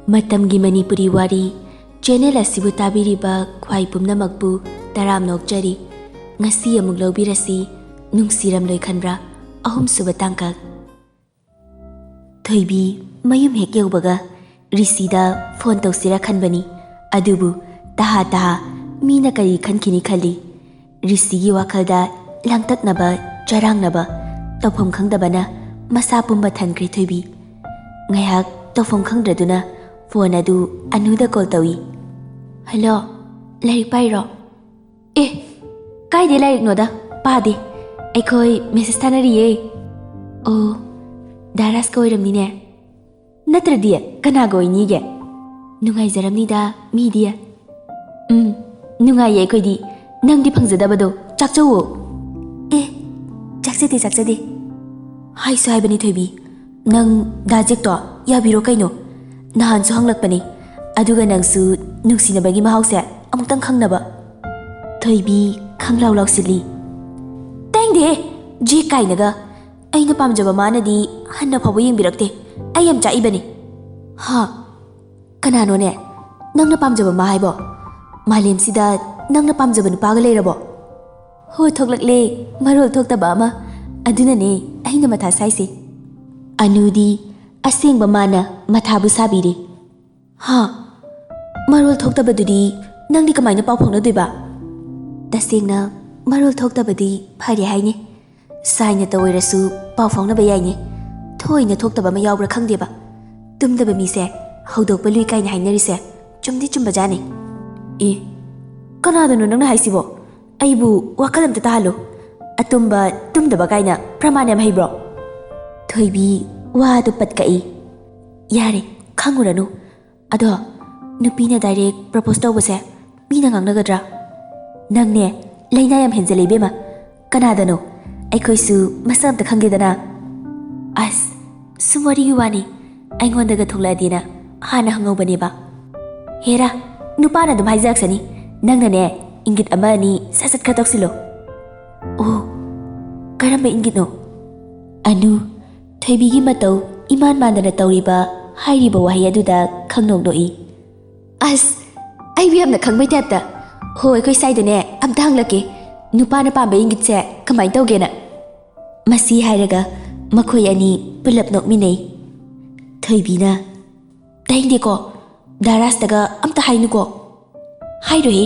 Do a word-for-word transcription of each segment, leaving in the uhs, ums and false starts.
ꯃꯇꯝꯒꯤ ꯃꯅꯤꯄꯨꯔꯤ ꯋꯥꯔꯤ ꯆꯦꯅꯦꯜ ꯑꯁꯤꯕꯨ ꯇꯥꯕꯤꯔꯤꯕ ꯈ꯭ꯋꯥꯏ ꯄꯨꯝꯅꯃꯛꯄꯨ ꯇꯔꯥꯝꯅ ꯑꯣꯛꯆꯔꯤ꯫ ꯉꯁꯤ ꯑꯃꯨꯛ ꯂꯧꯕꯤꯔꯁꯤ, ꯅꯨꯡꯁꯤꯔꯝꯂꯣꯏ ꯈꯟꯕ꯭ꯔꯥ? ꯑꯍꯨꯝꯁꯨꯕ ꯇꯥꯡꯀꯛ꯫ ꯊꯣꯏꯕꯤ ꯃꯌꯨꯝ ꯍꯦꯛ ꯌꯧꯕꯒ ꯔꯤꯁꯤꯗ ꯐꯣꯟ ꯇꯧꯁꯤꯔꯥ ꯈꯟꯕꯅꯤ꯫ ꯑꯗꯨꯕꯨ ꯇꯍꯥ ꯇꯍꯥ ꯃꯤꯅ ꯀꯔꯤ ꯈꯟꯈꯤꯅꯤ ꯈꯜꯂꯤ꯫ ꯔꯤꯁꯤꯒꯤ ꯋꯥꯈꯜꯗ ꯂꯥꯡꯇꯛꯅꯕ, ꯆꯔꯥꯡꯅꯕ, ꯇꯧꯐꯝ ꯈꯪꯗꯕꯅ ꯃꯁꯥ ꯄꯨꯝꯕ ꯊꯟꯈ꯭ꯔꯦ ꯊꯣꯏꯕꯤ꯫ ꯉꯥꯏꯍꯥꯛ ꯇꯧꯐꯝ ꯈꯪꯗ꯭ꯔꯗꯨꯅ ꯐꯣꯟ ꯑꯗꯨ ꯑꯅꯨꯗ ꯀꯣꯜ ꯇꯧꯏ꯫ "ꯍꯜꯂꯣ, ꯂꯥꯏꯔꯤꯛ ꯄꯥꯏꯔꯣ?" "ꯑꯦ, ꯀꯥꯏꯗꯩ ꯂꯥꯏꯔꯤꯛꯅꯣꯗ, ꯄꯥꯗꯦ꯫ ꯑꯩꯈꯣꯏ ꯃꯦꯁꯦꯖ ꯊꯥꯅꯔꯤꯌꯦ꯫" "ꯑꯣ, ꯗꯥ ꯔꯥꯖꯀ ꯑꯣꯏꯔꯝꯅꯤꯅꯦ꯫" "ꯅꯠꯇ꯭ꯔꯗꯤ ꯀꯅꯥꯒ ꯑꯣꯏꯅꯤꯒꯦ? ꯅꯨꯡꯉꯥꯏꯖꯔꯝꯅꯤꯗ ꯃꯤꯗꯤ꯫" "ꯎꯝ, ꯅꯨꯡꯉꯥꯏꯌꯦ ꯑꯩꯈꯣꯏꯗꯤ꯫ ꯅꯪꯗꯤ ꯐꯪꯖꯗꯕꯗꯣ ꯆꯥꯛꯆꯧꯋꯣ꯫" "ꯑꯦ, ꯆꯥꯛꯆꯗꯦ, ꯆꯥꯛꯆꯗꯦ꯫" "ꯍꯥꯏꯁꯨ ꯍꯥꯏꯕꯅꯤ ꯊꯣꯏꯕꯤ, ꯅꯪ ꯗꯥ ꯖꯦꯛꯇꯣ ꯌꯥꯕꯤꯔꯣ ꯀꯩꯅꯣ꯫ ꯅꯍꯥꯟꯁꯨ ꯍꯪꯂꯛꯄꯅꯤ, ꯑꯗꯨꯒ ꯅꯪꯁꯨ ꯅꯨꯡꯁꯤꯅꯕꯒꯤ ꯃꯍꯥꯎꯁꯦ ꯑꯃꯨꯛꯇꯪ ꯈꯪꯅꯕ꯫" ꯊꯣꯏꯕꯤ ꯈꯪꯂꯥꯎ ꯂꯥꯎꯁꯤꯜꯂꯤ꯫ "ꯇꯥꯏꯡꯗꯦꯍꯦ, ꯖꯦꯛ ꯀꯥꯏꯅꯒ꯫ ꯑꯩꯅ ꯄꯥꯝꯖꯕ ꯃꯥꯅꯗꯤ ꯍꯟꯅ ꯐꯥꯎꯕ ꯌꯦꯡꯕꯤꯔꯛꯇꯦ꯫ ꯑꯩ ꯌꯥꯝ ꯆꯥꯛꯏꯕꯅꯤ꯫" "ꯍꯥ? ꯀꯅꯥꯅꯣꯅꯦ ꯅꯪꯅ ꯄꯥꯝꯖꯕ ꯃꯥ ꯍꯥꯏꯕꯣ? ꯃꯥꯂꯦꯝꯁꯤꯗ ꯅꯪꯅ ꯄꯥꯝꯖꯕ ꯅꯨꯄꯥꯒ ꯂꯩꯔꯕꯣ?" "ꯍꯣ, ꯊꯣꯛꯂꯛꯂꯦ, ꯃꯔꯣꯜ ꯊꯣꯛꯇꯕ ꯑꯃ꯫ ꯑꯗꯨꯅꯅꯦ ꯑꯩꯅ ꯃꯊꯥ ꯁꯥꯏꯁꯦ꯫" ꯑꯅꯨꯗꯤ ꯑꯁꯦꯡꯕ ꯃꯥꯅ ꯃꯊꯥꯕꯨ ꯁꯥꯕꯤꯔꯦ꯫ "ꯍꯥ? ꯃꯔꯣꯜ ꯊꯣꯛꯇꯕꯗꯨꯗꯤ ꯅꯪꯗꯤ ꯀꯃꯥꯏꯅ ꯄꯥꯎ ꯐꯥꯎꯅꯗꯣꯏꯕ?" "ꯇꯁꯦꯡꯅ ꯃꯔꯣꯜ ꯊꯣꯛꯇꯕꯗꯤ ꯐꯔꯦ ꯍꯥꯏꯅꯤ꯫ ꯁꯥꯏꯅꯇ ꯑꯣꯏꯔꯁꯨ ꯄꯥꯎ ꯐꯥꯎꯅꯕ ꯌꯥꯏꯅꯦ꯫ ꯊꯣꯏꯅ ꯊꯣꯛꯇꯕ ꯑꯃ ꯌꯥꯎꯕ꯭ꯔꯥ ꯈꯪꯗꯦꯕ꯫ ꯇꯨꯝꯗꯕ ꯃꯤꯁꯦ ꯍꯧꯗꯣꯛꯄ ꯂꯨꯏ ꯀꯥꯏꯅ ꯍꯥꯏꯅꯔꯤꯁꯦ ꯆꯨꯝꯗꯤ ꯆꯨꯝꯕꯖꯥꯠꯅꯤ꯫" "ꯑꯦ, ꯀꯅꯥꯗꯅꯣ ꯅꯪꯅ ꯍꯥꯏꯁꯤꯕꯣ? ꯑꯩꯕꯨ ꯋꯥꯈꯜ ꯑꯝꯇ ꯇꯥꯍꯜꯂꯨ꯫ ꯑꯇꯨꯝꯕ ꯇꯨꯝꯗꯕ ꯀꯥꯏꯅ ꯄ꯭ꯔꯃꯥꯟ ꯌꯥꯝ ꯍꯩꯕ꯭ꯔꯣ?" ꯊꯣꯏꯕꯤ ꯋꯥꯗꯨ ꯄꯠꯀꯛꯏ꯫ "ꯌꯥꯔꯦ, ꯈꯪꯉꯨꯔꯅꯨ꯫ ꯑꯗꯣ ꯅꯨꯄꯤꯅ ꯗꯥꯏꯔꯦꯛ ꯄ꯭ꯔꯄꯣꯁ ꯇꯧꯕꯁꯦ ꯃꯤꯅ ꯉꯥꯡꯅꯒꯗ꯭ꯔꯥ? ꯅꯪꯅꯦ ꯂꯩꯅꯥ ꯌꯥꯝ ꯍꯦꯟꯖꯜꯂꯦ ꯏꯕꯦꯝꯃ꯫ ꯀꯅꯥꯗꯅꯣ? ꯑꯩꯈꯣꯏꯁꯨ ꯃꯁꯛ ꯑꯝꯇ ꯈꯪꯗꯦꯗꯅ꯫" "ꯑꯁ, ꯁꯨꯝ ꯋꯥꯔꯤꯒꯤ ꯋꯥꯅꯤ꯫ ꯑꯩꯉꯣꯟꯗꯒ ꯊꯣꯛꯂꯛꯑꯗꯤꯅ ꯍꯥꯟꯅ ꯍꯪꯍꯧꯕꯅꯦꯕ꯫" "ꯍꯦꯔꯥ, ꯅꯨꯄꯥꯅ ꯑꯗꯨꯝ ꯍꯥꯏꯖꯔꯛꯁꯅꯤ꯫ ꯅꯪꯅꯅꯦ ꯏꯪꯒꯤꯠ ꯑꯃ ꯑꯅꯤ ꯁꯠ ꯁꯠ ꯈꯔ ꯇꯧꯁꯤꯜꯂꯣ꯫" "ꯑꯣ, ꯀꯔꯝꯕ ꯏꯪꯒꯤꯠꯅꯣ?" ꯑꯅꯨ, ꯊꯣꯏꯕꯤꯒꯤ ꯃꯇꯧ ꯏꯃꯥꯟ ꯃꯥꯟꯗꯅ ꯇꯧꯔꯤꯕ ꯍꯥꯏꯔꯤꯕ ꯋꯥꯍꯩ ꯑꯗꯨꯗ ꯈꯪꯅꯣꯛ ꯅꯣꯛꯏ꯫ "ꯑꯁ, ꯑꯩꯕꯨ ꯌꯥꯝꯅ ꯈꯪꯕꯩ ꯇꯥꯏꯞꯇ꯫ ꯍꯣ, ꯑꯩꯈꯣꯏ ꯁ꯭ꯋꯥꯏꯗꯅꯦ, ꯑꯝꯇ ꯍꯪꯂꯛꯀꯦ, ꯅꯨꯄꯥꯅ ꯄꯥꯝꯕ ꯏꯪꯒꯤꯠꯁꯦ ꯀꯃꯥꯏꯅ ꯇꯧꯒꯦꯅ?" ꯃꯁꯤ ꯍꯥꯏꯔꯒ ꯃꯈꯣꯏ ꯑꯅꯤ ꯄꯨꯂꯞ ꯅꯣꯛꯃꯤꯟꯅꯩ꯫ ꯊꯣꯏꯕꯤꯅ, "ꯇꯥꯅꯤꯡꯗꯦꯀꯣ, ꯗꯥ ꯔꯥꯖꯇꯒ ꯑꯝꯇ ꯍꯥꯏꯅꯨꯀꯣ꯫" "ꯍꯥꯏꯔꯣꯏꯍꯦ,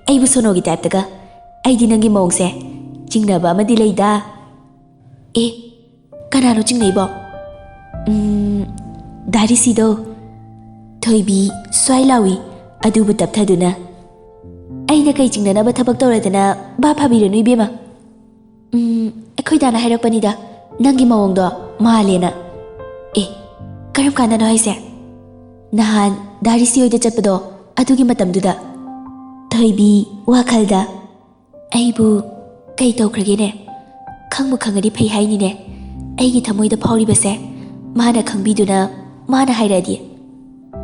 ꯑꯩꯕꯨ ꯁꯣꯅꯣꯒꯤ ꯇꯥꯏꯞꯇꯒ꯫ ꯑꯩꯗꯤ ꯅꯪꯒꯤ ꯃꯑꯣꯡꯁꯦ ꯆꯤꯡꯅꯕ ꯑꯃꯗꯤ ꯂꯩꯗ꯫" "ꯑꯦ, ꯀꯅꯥꯅꯣ ꯆꯤꯡꯅꯩꯕꯣ?" "ꯎꯝ, ꯗꯥ ꯔꯤꯁꯤꯗꯣ꯫" ꯊꯣꯏꯕꯤ ꯁ꯭ꯋꯥꯏ ꯂꯥꯎꯏ, ꯑꯗꯨꯕꯨ ꯇꯞꯊꯗꯨꯅ, "ꯑꯩꯅ ꯀꯩ ꯆꯤꯡꯅꯅꯕ ꯊꯕꯛ ꯇꯧꯔꯗꯅ? ꯚꯥꯞ ꯐꯥꯕꯤꯔꯅꯨ, ꯏꯕꯦꯝꯃ꯫ ꯎꯝ, ꯑꯩꯈꯣꯏ ꯗꯥꯅ ꯍꯥꯏꯔꯛꯄꯅꯤꯗ, ꯅꯪꯒꯤ ꯃꯑꯣꯡꯗꯣ ꯃꯥꯜꯂꯦꯅ꯫" "ꯑꯦ, ꯀꯔꯝ ꯀꯥꯟꯗꯅꯣ ꯍꯥꯏꯁꯦ?" "ꯅꯍꯥꯟ ꯗꯥ ꯔꯤꯁꯤ ꯍꯣꯏꯗ ꯆꯠꯄꯗꯣ, ꯑꯗꯨꯒꯤ ꯃꯇꯝꯗꯨꯗ꯫" ꯊꯣꯏꯕꯤ ꯋꯥꯈꯜꯗ, "ꯑꯩꯕꯨ ꯀꯩ ꯇꯧꯈ꯭ꯔꯒꯦꯅꯦ? ꯈꯪꯕꯨ ꯈꯪꯉꯗꯤ ꯐꯩ ꯍꯥꯏꯅꯤꯅꯦ꯫ ꯑꯩꯒꯤ ꯊꯃꯣꯏꯗ ꯐꯥꯎꯔꯤꯕꯁꯦ ꯃꯥꯅ ꯈꯪꯕꯤꯗꯨꯅ ꯃꯥꯅ ꯍꯥꯏꯔꯛꯑꯗꯤ?"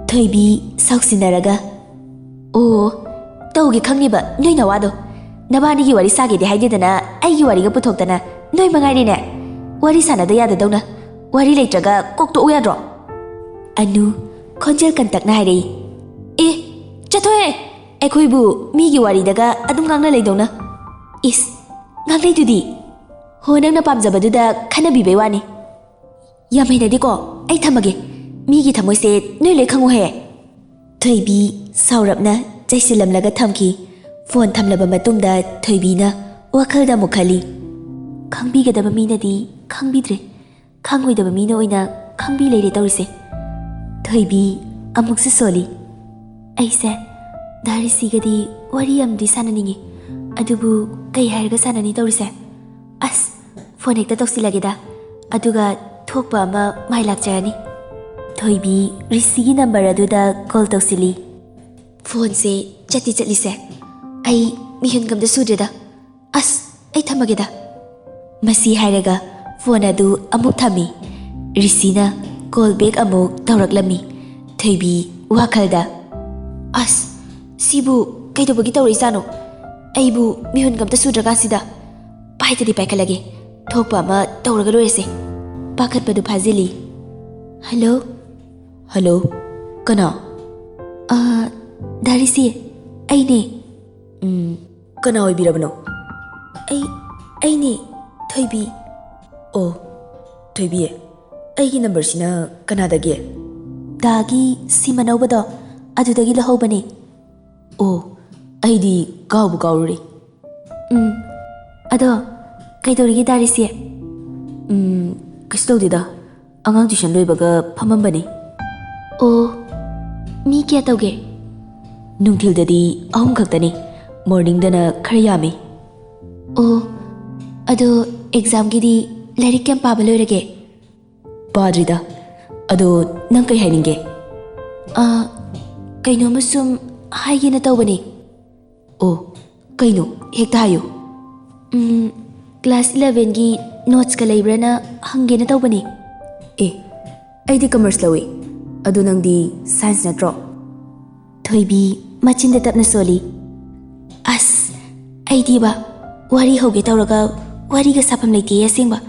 ꯊꯣꯏꯕꯤ ꯁꯥꯎꯁꯤꯟꯅꯔꯒ, "ꯑꯣ, ꯇꯧꯒꯦ ꯈꯪꯉꯤꯕ ꯅꯣꯏ ꯅꯋꯥꯗꯣ꯫ ꯅꯕꯥꯅꯤꯒꯤ ꯋꯥꯔꯤ ꯁꯥꯒꯦꯗꯤ ꯍꯥꯏꯗꯦꯗꯅ, ꯑꯩꯒꯤ ꯋꯥꯔꯤꯒ ꯄꯨꯊꯣꯛꯇꯅ ꯅꯣꯏ ꯃꯉꯥꯏꯔꯦꯅꯦ꯫ ꯋꯥꯔꯤ ꯁꯥꯟꯅꯗ ꯌꯥꯗꯗꯧꯅ ꯋꯥꯔꯤ ꯂꯩꯇ꯭ꯔꯒ ꯀꯣꯛ ꯇꯣꯛꯎ ꯌꯥꯗ꯭ꯔꯣ?" ꯑꯅꯨ ꯈꯣꯟꯖꯦꯜ ꯀꯟꯇꯛꯅ ꯍꯥꯏꯔꯛꯏ꯫ "ꯑꯦ, ꯆꯠꯊꯣꯛꯍꯦ! ꯑꯩꯈꯣꯏꯕꯨ ꯃꯤꯒꯤ ꯋꯥꯔꯤꯗꯒ ꯑꯗꯨꯝ ꯉꯥꯡꯅ ꯂꯩꯗꯧꯅ꯫ ꯏꯁ, ꯉꯥꯡꯅꯩꯗꯨꯗꯤ꯫ ꯍꯣ, ꯅꯪꯅ ꯄꯥꯝꯖꯕꯗꯨꯗ ꯈꯟꯅꯕꯤꯕꯩ ꯋꯥꯅꯤ꯫ ꯌꯥꯝ ꯍꯩꯅꯗꯦꯀꯣ, ꯑꯩ ꯊꯝꯃꯒꯦ꯫ ꯃꯤꯒꯤ ꯊꯃꯣꯏꯁꯦ ꯅꯣꯏ ꯂꯣꯏ ꯈꯪꯉꯨꯍꯦ꯫" ꯊꯣꯏꯕꯤ ꯁꯥꯎꯔꯞꯅ ꯆꯩꯁꯤꯜꯂꯝꯂꯒ ꯊꯝꯈꯤ꯫ ꯐꯣꯟ ꯊꯝꯂꯕ ꯃꯇꯨꯡꯗ ꯊꯣꯏꯕꯤꯅ ꯋꯥꯈꯜꯗ ꯑꯃꯨꯛ ꯈꯜꯂꯤ꯫ "ꯈꯪꯕꯤꯒꯗꯕ ꯃꯤꯅꯗꯤ ꯈꯪꯕꯤꯗ꯭ꯔꯦ, ꯈꯪꯉꯣꯏꯗꯕ ꯃꯤꯅ ꯑꯣꯏꯅ ꯈꯪꯕꯤ ꯂꯩꯔꯦ ꯇꯧꯔꯤꯁꯦ꯫" ꯊꯣꯏꯕꯤ ꯑꯃꯨꯛꯁꯨ ꯁꯣꯜꯂꯤ꯫ "ꯑꯩꯁꯦ ꯗꯥ ꯔꯤꯁꯤꯒꯗꯤ ꯋꯥꯔꯤ ꯑꯃꯗꯤ ꯁꯥꯟꯅꯅꯤꯡꯉꯤ, ꯑꯗꯨꯕꯨ ꯀꯩ ꯍꯥꯏꯔꯒ ꯁꯥꯟꯅꯅꯤ ꯇꯧꯔꯤꯁꯦ? ꯑꯁ, ꯐꯣꯟ ꯍꯦꯛꯇ ꯇꯧꯁꯤꯜꯂꯒꯦꯗ, ꯑꯗꯨꯒ ꯊꯣꯛꯄ ꯑꯃ ꯃꯥꯏ ꯂꯥꯛꯆꯔꯅꯤ꯫" ꯊꯣꯏꯕꯤ ꯔꯤꯁꯤꯒꯤ ꯅꯝꯕꯔ ꯑꯗꯨꯗ ꯀꯣꯜ ꯇꯧꯁꯤꯜꯂꯤ꯫ "ꯐꯣꯟꯁꯦ ꯆꯠꯇꯤ ꯆꯠꯂꯤꯁꯦ꯫ ꯑꯩ ꯃꯤꯍꯨꯟꯒ ꯑꯝꯇ ꯁꯨꯗ꯭ꯔꯦꯗ꯫ ꯑꯁ, ꯑꯩ ꯊꯝꯃꯒꯦꯗ꯫" ꯃꯁꯤ ꯍꯥꯏꯔꯒ ꯐꯣꯟ ꯑꯗꯨ ꯑꯃꯨꯛ ꯊꯝꯃꯤ꯫ ꯔꯤꯁꯤꯅ ꯀꯣꯜ ꯕꯦꯛ ꯑꯃꯨꯛ ꯇꯧꯔꯛꯂꯝꯃꯤ꯫ ꯊꯣꯏꯕꯤ ꯋꯥꯈꯜꯗ, "ꯑꯁ, ꯁꯤꯕꯨ ꯀꯩꯗꯧꯕꯒꯤ ꯇꯧꯔꯛꯏꯖꯥꯠꯅꯣ? ꯑꯩꯕꯨ ꯃꯤꯍꯨꯟꯒ ꯑꯝꯇ ꯁꯨꯗ꯭ꯔꯀꯥꯟꯁꯤꯗ꯫ ꯄꯥꯏꯗꯗꯤ ꯄꯥꯏꯈꯠꯂꯒꯦ, ꯊꯣꯛꯄ ꯑꯃ ꯇꯧꯔꯒ ꯂꯣꯏꯔꯁꯦ꯫" ꯄꯥꯈꯠꯄꯗꯨ ꯐꯥꯖꯤꯜꯂꯤ꯫ "ꯍꯜꯂꯣ?" ꯍꯜꯂꯣ, ꯀꯅꯥ? ꯑ, ꯗꯥ ꯔꯤꯁꯤ, ꯑꯩꯅꯦ꯫ ꯎꯝ, ꯀꯅꯥ ꯑꯣꯏꯕꯤꯔꯕꯅꯣ? ꯑꯩ, ꯑꯩꯅꯦ, ꯊꯣꯏꯕꯤ꯫ ꯑꯣ, ꯊꯣꯏꯕꯤ, ꯑꯩꯒꯤ ꯅꯝꯕꯔꯁꯤꯅ ꯀꯅꯥꯗꯒꯤ? ꯗꯥꯒꯤ ꯁꯤꯝ ꯑꯅꯧꯕꯗꯣ, ꯑꯗꯨꯗꯒꯤ ꯂꯧꯍꯧꯕꯅꯦ꯫ ꯑꯣ, ꯑꯩꯗꯤ ꯀꯥꯎꯕꯨ ꯀꯥꯎꯔꯨꯔꯦ꯫ ꯎꯝ, ꯑꯗꯣ ꯀꯩꯗꯧꯔꯤꯒꯦ ꯗꯥ ꯔꯤꯁꯤ? ꯎꯝ, ꯀꯩꯁꯨ ꯇꯧꯗꯦꯗ, ꯑꯉꯥꯡ ꯇ꯭ꯌꯨꯁꯟ ꯂꯣꯏꯕꯒ ꯐꯝꯃꯝꯕꯅꯤ꯫ ꯑꯣ, ꯃꯤ ꯀꯌꯥ ꯇꯧꯒꯦ? ꯅꯨꯡꯊꯤꯜꯗꯗꯤ ꯑꯍꯨꯝ ꯈꯛꯇꯅꯤ, ꯃꯣꯔꯅꯤꯡꯗꯅ ꯈꯔ ꯌꯥꯝꯃꯤ꯫ ꯑꯣ, ꯑꯗꯣ ꯑꯦꯛꯖꯥꯝꯒꯤꯗꯤ ꯂꯥꯏꯔꯤꯛ ꯀꯌꯥꯝ ꯄꯥꯕ ꯂꯣꯏꯔꯒꯦ? ꯄꯥꯗ꯭ꯔꯤꯗ꯫ ꯑꯗꯣ ꯅꯪ ꯀꯩ ꯍꯥꯏꯅꯤꯡꯒꯦ? ꯑ, ꯀꯩꯅꯣꯝꯃ ꯁꯨꯝ ꯍꯥꯏꯒꯦꯅ ꯇꯧꯕꯅꯤ꯫ ꯑꯣ, ꯀꯩꯅꯣ? ꯍꯦꯛꯇ ꯍꯥꯏꯌꯨ꯫ ꯎꯝ, ꯀ꯭ꯂꯥꯁ ꯏꯂꯚꯦꯟꯒꯤ ꯅꯣꯠꯁꯀ ꯂꯩꯕ꯭ꯔꯥꯅ ꯍꯪꯒꯦꯅ ꯇꯧꯕꯅꯤ꯫ ꯑꯦ, ꯑꯩꯗꯤ ꯀꯃꯔꯁ ꯂꯧꯏ꯫ ꯑꯗꯣ ꯅꯪꯗꯤ ꯁꯥꯏꯟꯁ ꯅꯠꯇ꯭ꯔꯣ? ꯊꯣꯏꯕꯤ ꯃꯆꯤꯟꯗ ꯇꯞꯅ ꯁꯣꯜꯂꯤ꯫ ꯑꯁ, ꯑꯩꯗꯤꯕ, ꯋꯥꯔꯤ ꯍꯧꯒꯦ ꯇꯧꯔꯒ ꯋꯥꯔꯤꯒ ꯁꯥꯐꯝ ꯂꯩꯇꯦ ꯑꯁꯦꯡꯕ꯫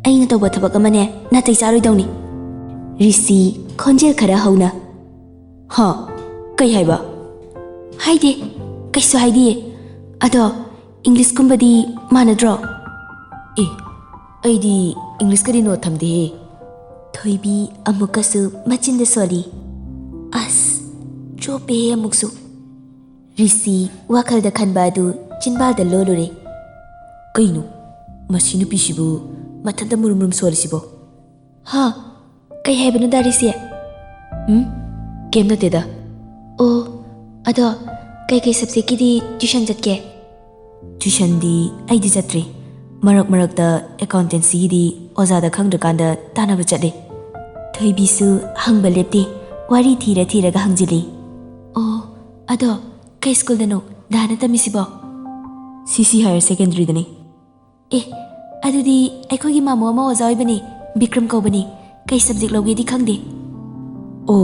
ꯑꯩꯅ ꯇꯧꯕ ꯊꯕꯛ ꯑꯃꯅꯦ, ꯅꯥꯇꯩ ꯆꯥꯔꯣꯏꯗꯧꯅꯤ꯫ ꯔꯤꯁꯤ ꯈꯣꯟꯖꯦꯜ ꯈꯔ ꯍꯧꯅ꯫ ꯍꯥ? ꯀꯩ ꯍꯥꯏꯕ? ꯍꯥꯏꯗꯦ, ꯀꯩꯁꯨ ꯍꯥꯏꯗꯤꯌꯦ꯫ ꯑꯗꯣ, ꯏꯪꯂꯤꯁꯀꯨꯝꯕꯗꯤ ꯃꯥꯟꯅꯗ꯭ꯔꯣ? ꯑꯦ, ꯑꯩꯗꯤ ꯏꯪꯂꯤꯁꯀꯗꯤ ꯅꯣꯠ ꯊꯝꯗꯦꯍꯦ꯫ ꯊꯣꯏꯕꯤ ꯑꯃꯨꯛꯀꯁꯨ ꯃꯆꯤꯟꯗ ꯁꯣꯜꯂꯤ꯫ ꯑꯁ, ꯆꯣꯞꯄꯦꯍꯦ ꯑꯃꯨꯛꯁꯨ꯫ ꯔꯤꯁꯤ ꯋꯥꯈꯜꯗ ꯈꯟꯕ ꯑꯗꯨ ꯆꯤꯟꯕꯥꯜꯗ ꯂꯣꯜꯂꯨꯔꯦ꯫ ꯀꯩꯅꯣ? ꯃꯁꯤ ꯅꯨꯄꯤꯁꯤꯕꯨ ꯃꯊꯟꯇ ꯃꯨꯔꯨꯝ ꯃꯨꯔꯨꯝ ꯁꯣꯜꯂꯤꯁꯤꯕꯣ? ꯍꯥ? ꯀꯩ ꯍꯥꯏꯕꯅꯣ ꯗꯥ ꯔꯤꯁꯤ? ꯎꯝ? ꯀꯩꯝ ꯅꯠꯇꯦꯗ꯫ ꯑꯣ, ꯑꯗꯣ ꯀꯩꯀꯩ ꯁꯕꯖꯦꯛꯀꯤꯗꯤ ꯇ꯭ꯌꯨꯁꯟ ꯆꯠꯀꯦ? ꯇ꯭ꯌꯨꯁꯟꯗꯤ ꯑꯩꯗꯤ ꯆꯠꯇ꯭ꯔꯤ꯫ ꯃꯔꯛ ꯃꯔꯛꯇ ꯑꯦꯀꯥꯎꯟꯇꯦꯟꯁꯤꯒꯤꯗꯤ ꯑꯣꯖꯥꯗ ꯈꯪꯗ꯭ꯔꯀꯥꯟꯗ ꯇꯥꯟꯅꯕ ꯆꯠꯂꯤ꯫ ꯊꯣꯏꯕꯤꯁꯨ ꯍꯪꯕ ꯂꯦꯞꯇꯦ, ꯋꯥꯔꯤ ꯊꯤꯔ ꯊꯤꯔꯒ ꯍꯪꯖꯤꯜꯂꯤ꯫ ꯑꯣ, ꯑꯗꯣ ꯀꯩ ꯁ꯭ꯀꯨꯜꯗꯅꯣ ꯗꯥꯅ ꯇꯝꯃꯤꯁꯤꯕꯣ? ꯁꯤ ꯁꯤ ꯍꯥꯌꯔ ꯁꯦꯀꯦꯟꯗꯔꯤꯗꯅꯤ꯫ ꯑꯦ, ꯑꯗꯨꯗꯤ ꯑꯩꯈꯣꯏꯒꯤ ꯃꯥꯃꯣ ꯑꯃ ꯑꯣꯖꯥ ꯑꯣꯏꯕꯅꯦ, ꯕꯤꯀ꯭ꯔꯝ ꯀꯧꯕꯅꯤ꯫ ꯀꯩ ꯁꯕꯖꯦꯛ ꯂꯧꯒꯦꯗꯤ ꯈꯪꯗꯦ꯫ ꯑꯣ,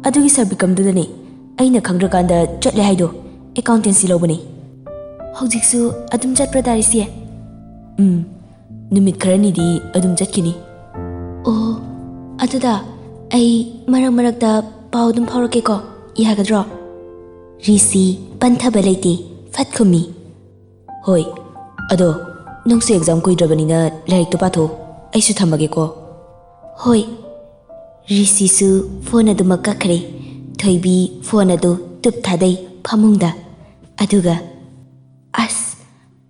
ꯑꯗꯨꯒꯤ ꯁꯥꯔ ꯕꯤꯀ꯭ꯔꯝꯗꯨꯗꯅꯦ ꯑꯩꯅ ꯈꯪꯗ꯭ꯔꯀꯥꯟꯗ ꯆꯠꯂꯦ ꯍꯥꯏꯗꯣ, ꯑꯦꯀꯥꯎꯟꯇꯦꯟꯁꯤ ꯂꯧꯕꯅꯦ꯫ ꯍꯧꯖꯤꯛꯁꯨ ꯑꯗꯨꯝ ꯆꯠꯄ꯭ꯔꯥ ꯗꯥ ꯔꯤꯁꯤ? ꯎꯝ, ꯅꯨꯃꯤꯠ ꯈꯔꯅꯤꯗꯤ ꯑꯗꯨꯝ ꯆꯠꯈꯤꯅꯤ꯫ ꯑꯣ, ꯑꯗꯨꯗ ꯑꯩ ꯃꯔꯛ ꯃꯔꯛꯇ ꯄꯥꯎ ꯑꯗꯨꯝ ꯐꯥꯎꯔꯛꯀꯦꯀꯣ, ꯌꯥꯒꯗ꯭ꯔꯣ? ꯔꯤꯁꯤ ꯄꯟꯊꯕ ꯂꯩꯇꯦ, ꯐꯠ ꯈꯨꯝꯃꯤ꯫ "ꯍꯣꯏ, ꯑꯗꯣ ꯅꯪꯁꯨ ꯑꯦꯛꯖꯥꯝ ꯀꯨꯏꯗ꯭ꯔꯕꯅꯤꯅ ꯂꯥꯏꯔꯤꯛꯇꯣ ꯄꯥꯊꯣꯛꯑꯣ, ꯑꯩꯁꯨ ꯊꯝꯃꯒꯦꯀꯣ꯫" "ꯍꯣꯏ꯫" ꯔꯤꯁꯤꯁꯨ ꯐꯣꯟ ꯑꯗꯨꯃꯛ ꯀꯛꯈ꯭ꯔꯦ꯫ ꯊꯣꯏꯕꯤ ꯐꯣꯟ ꯑꯗꯨ ꯇꯨꯞ ꯊꯥꯗꯩ ꯐꯃꯨꯡꯗ꯫ ꯑꯗꯨꯒ, "ꯑꯁ,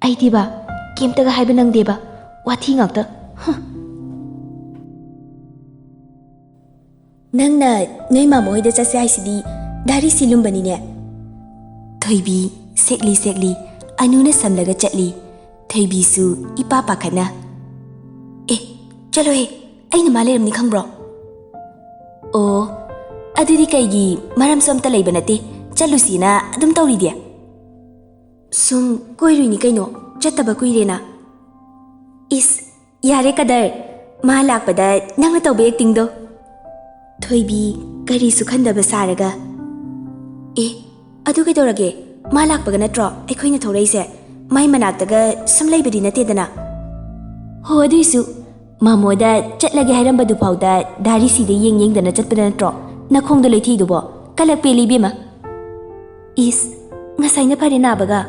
ꯑꯩꯗꯤꯕ ꯀꯩꯝꯇꯒ ꯍꯥꯏꯕ ꯅꯪꯗꯦꯕ, ꯋꯥꯊꯤ ꯉꯥꯛꯇ꯫ ꯍ!" "ꯅꯪꯅ ꯅꯣꯏ ꯃꯥꯃꯣ ꯍꯣꯏꯗ ꯆꯠꯁꯦ ꯍꯥꯏꯁꯤꯗꯤ ꯗꯥ ꯔꯤꯁꯤ ꯂꯨꯝꯕꯅꯤꯅꯦ꯫" ꯊꯣꯏꯕꯤ ꯁꯦꯛꯂꯤ ꯁꯦꯛꯂꯤ ꯑꯅꯨꯅ ꯁꯝꯂꯒ ꯆꯠꯂꯤ꯫ ꯊꯣꯏꯕꯤꯁꯨ ꯏꯄꯥ ꯄꯥꯈꯠꯅ, "ꯑꯦ, ꯆꯠꯂꯣꯍꯦ, ꯑꯩꯅ ꯃꯥ ꯂꯩꯔꯝꯅꯤ ꯈꯪꯕ꯭ꯔꯣ?" "ꯑꯣ, ꯑꯗꯨꯗꯤ ꯀꯩꯒꯤ ꯃꯔꯝꯁꯨ ꯑꯝꯇ ꯂꯩꯕ ꯅꯠꯇꯦ, ꯆꯠꯂꯨꯁꯤꯅ ꯑꯗꯨꯝ ꯇꯧꯔꯤꯗꯤ?" "ꯁꯨꯝ ꯀꯣꯏꯔꯨꯏꯅꯤ ꯀꯩꯅꯣ, ꯆꯠꯇꯕ ꯀꯨꯏꯔꯦꯅ꯫" "ꯏꯁ, ꯌꯥꯔꯦ ꯀꯗꯔ, ꯃꯥ ꯂꯥꯛꯄꯗ ꯅꯪꯅ ꯇꯧꯕ ꯑꯦꯛꯇꯤꯡꯗꯣ꯫" ꯊꯣꯏꯕꯤ ꯀꯔꯤꯁꯨ ꯈꯟꯗꯕ ꯁꯥꯔꯒ, "ꯑꯦ, ꯑꯗꯨ ꯀꯩꯗꯧꯔꯒꯦ? ꯃꯥ ꯂꯥꯛꯄꯒ ꯅꯠꯇ꯭ꯔꯣ ꯑꯩꯈꯣꯏꯅ ꯊꯣꯛꯂꯛꯏꯁꯦ? ꯃꯥꯏ ꯃꯅꯥꯛꯇꯒ ꯁꯨꯝ ꯂꯩꯕꯗꯤ ꯅꯠꯇꯦꯗꯅ꯫" "ꯍꯣ, ꯑꯗꯨꯏꯁꯨ ꯃꯥꯃꯣꯗ ꯆꯠꯂꯒꯦ ꯍꯥꯏꯔꯝꯕꯗꯨ ꯐꯥꯎꯗ ꯗꯥ ꯔꯤꯁꯤꯗ ꯌꯦꯡ ꯌꯦꯡꯗꯅ ꯆꯠꯄꯗ ꯅꯠꯇ꯭ꯔꯣ ꯅꯈꯣꯡꯗꯣ ꯂꯩꯊꯤꯗꯨꯕꯣ? ꯀꯂꯛ ꯄꯦꯜꯂꯤ ꯏꯕꯦꯝꯃ꯫" "ꯏꯁ, ꯉꯁꯥꯏꯅ ꯐꯔꯦ ꯅꯥꯕꯒ꯫"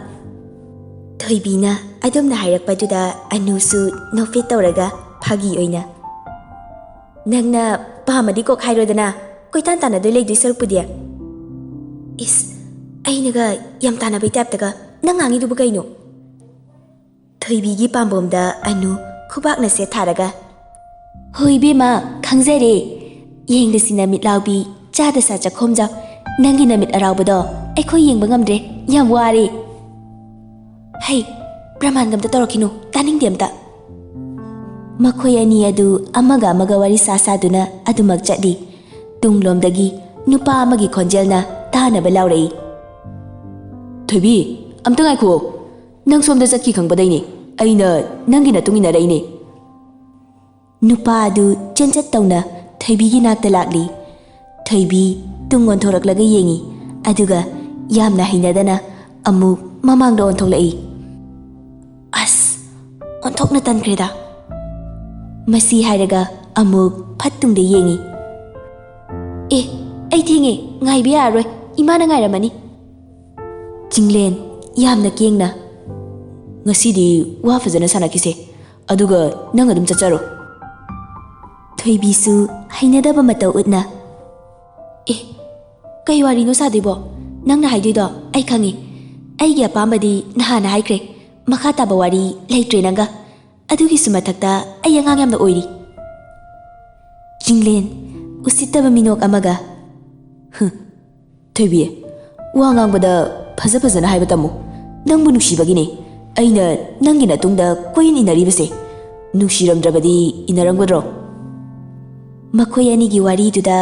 ꯊꯣꯏꯕꯤꯅ ꯑꯗꯨꯝꯅ ꯍꯥꯏꯔꯛꯄꯗꯨꯗ ꯑꯅꯨꯁꯨ ꯅꯣꯛꯐꯦꯠ ꯇꯧꯔꯒ ꯐꯥꯒꯤ ꯑꯣꯏꯅ, "ꯅꯪꯅ ꯄꯥꯝꯃꯗꯤ ꯀꯣꯛ ꯍꯥꯏꯔꯣꯗꯅ, ꯀꯣꯏꯇꯥꯟ ꯇꯥꯟꯅꯗꯣꯏ ꯂꯩꯗꯣꯏ ꯁꯔꯨꯛꯄꯨꯗꯤ꯫" "ꯏꯁ, ꯑꯩꯅꯒ ꯌꯥꯝ ꯇꯥꯟꯅꯕꯩ ꯇꯥꯏꯞꯇꯒ ꯅꯪ ꯉꯥꯡꯉꯤꯗꯨꯕꯨ ꯀꯩꯅꯣ?" ꯊꯣꯏꯕꯤꯒꯤ ꯄꯥꯝꯕꯣꯝꯗ ꯑꯅꯨ ꯈꯨꯕꯥꯛꯅ ꯁꯦꯠ ꯊꯥꯔꯒ, "ꯍꯣꯏ ꯏꯕꯦꯝꯃ, ꯈꯪꯖꯔꯦ꯫ ꯌꯦꯡꯗꯁꯤꯅ ꯃꯤꯠ ꯂꯥꯎꯕꯤ, ꯆꯥꯗ ꯁꯥ ꯆꯥꯛꯈꯣꯝ ꯖꯥꯎ, ꯅꯪꯒꯤ ꯅꯃꯤꯠ ꯑꯔꯥꯎꯕꯗꯣ ꯑꯩꯈꯣꯏ ꯌꯦꯡꯕ ꯉꯝꯗ꯭ꯔꯦ, ꯌꯥꯝ ꯋꯥꯔꯦ꯫" "ꯍꯩ, ꯄ꯭ꯔꯃꯥꯟꯒ ꯑꯝꯇ ꯇꯧꯔꯛꯈꯤꯅꯨ, ꯇꯥꯅꯤꯡꯗꯦ ꯑꯝꯇ꯫" ꯃꯈꯣꯏ ꯑꯅꯤ ꯑꯗꯨ ꯑꯃꯒ ꯑꯃꯒ ꯋꯥꯔꯤ ꯁꯥ ꯁꯥꯗꯨꯅ ꯑꯗꯨꯃꯛ ꯆꯠꯂꯤ꯫ ꯇꯨꯡꯂꯣꯝꯗꯒꯤ ꯅꯨꯄꯥ ꯑꯃꯒꯤ ꯈꯣꯟꯖꯦꯜꯅ ꯇꯥꯅꯕ ꯂꯥꯎꯔꯛꯏ꯫ "ꯊꯣꯏꯕꯤ, ꯑꯝꯇ ꯉꯥꯏꯈꯣ꯫ ꯅꯪ ꯁꯣꯝꯗ ꯆꯠꯈꯤ ꯈꯪꯕꯗꯩꯅꯦ ꯑꯩꯅ ꯅꯪꯒꯤ ꯅꯇꯨꯡ ꯏꯟꯅꯔꯛꯏꯅꯦ꯫" ꯅꯨꯄꯥ ꯑꯗꯨ ꯆꯦꯟꯆꯠ ꯇꯧꯅ ꯊꯣꯏꯕꯤꯒꯤ ꯅꯥꯛꯇ ꯂꯥꯛꯂꯤ꯫ ꯊꯣꯏꯕꯤ ꯇꯨꯡ ꯑꯣꯟꯊꯣꯔꯛꯂꯒ ꯌꯦꯡꯉꯤ, ꯑꯗꯨꯒ ꯌꯥꯝꯅ ꯍꯩꯅꯗꯅ ꯑꯃꯨꯛ ꯃꯃꯥꯡꯗ ꯑꯣꯟꯊꯣꯛꯂꯛꯏ꯫ "ꯑꯁ, ꯑꯣꯟꯊꯣꯛꯅ ꯇꯟꯈ꯭ꯔꯦꯗ꯫" ꯃꯁꯤ ꯍꯥꯏꯔꯒ ꯑꯃꯨꯛ ꯐꯠ ꯇꯨꯡꯗ ꯌꯦꯡꯉꯤ꯫ ꯑꯦ, ꯑꯩ ꯊꯦꯡꯉꯦ, ꯉꯥꯏꯕ ꯌꯥꯔꯔꯣꯏ, ꯏꯃꯥꯅ ꯉꯥꯏꯔꯝꯃꯅꯤ꯫ ꯆꯤꯡꯂꯦꯟ, ꯌꯥꯝꯅ ꯀꯦꯡꯅ, "ꯉꯁꯤꯗꯤ ꯋꯥ ꯐꯖꯅ ꯁꯥꯟꯅꯈꯤꯁꯦ, ꯑꯗꯨꯒ ꯅꯪ ꯑꯗꯨꯝ ꯆꯠꯆꯔꯣ꯫" ꯊꯣꯏꯕꯤꯁꯨ ꯍꯩꯅꯗꯕ ꯃꯇꯧ ꯎꯠꯅ, "ꯑꯦ, ꯀꯩ ꯋꯥꯔꯤꯅꯣ ꯁꯥꯗꯣꯏꯕꯣ? ꯅꯪꯅ ꯍꯥꯏꯗꯣꯏꯗꯣ ꯑꯩ ꯈꯪꯉꯤ꯫ ꯑꯩꯒꯤ ꯑꯄꯥꯝꯕꯗꯤ ꯅꯍꯥꯟꯅ ꯍꯥꯏꯈ꯭ꯔꯦ꯫ ꯃꯈꯥ ꯇꯥꯕ ꯋꯥꯔꯤ ꯂꯩꯇ꯭ꯔꯦ ꯅꯪꯒ꯫ ꯑꯗꯨꯒꯤꯁꯨ ꯃꯊꯛꯇ ꯑꯩ ꯑꯉꯥꯡ ꯌꯥꯝꯅ ꯑꯣꯏꯔꯤ꯫" ꯆꯤꯡꯂꯦꯟ, ꯎꯁꯤꯠꯇꯕ ꯃꯤꯅꯣꯛ ꯑꯃꯒ, "ꯍꯨꯝ, ꯊꯣꯏꯕꯤ, ꯋꯥ ꯉꯥꯡꯕꯗ ꯐꯖ ꯐꯖꯅ ꯍꯥꯏꯕ ꯇꯝꯃꯨ꯫ ꯅꯪꯕꯨ ꯅꯨꯡꯁꯤꯕꯒꯤꯅꯦ ꯑꯩꯅ ꯅꯪꯒꯤ ꯅꯇꯨꯡꯗ ꯀꯣꯏꯏꯟ ꯏꯟꯅꯔꯤꯕꯁꯦ꯫ ꯅꯨꯡꯁꯤꯔꯝꯗ꯭ꯔꯕꯗꯤ ꯏꯟꯅꯔꯝꯒꯗ꯭ꯔꯣ?" ꯃꯈꯣꯏ ꯑꯅꯤꯒꯤ ꯋꯥꯔꯤꯗꯨꯗ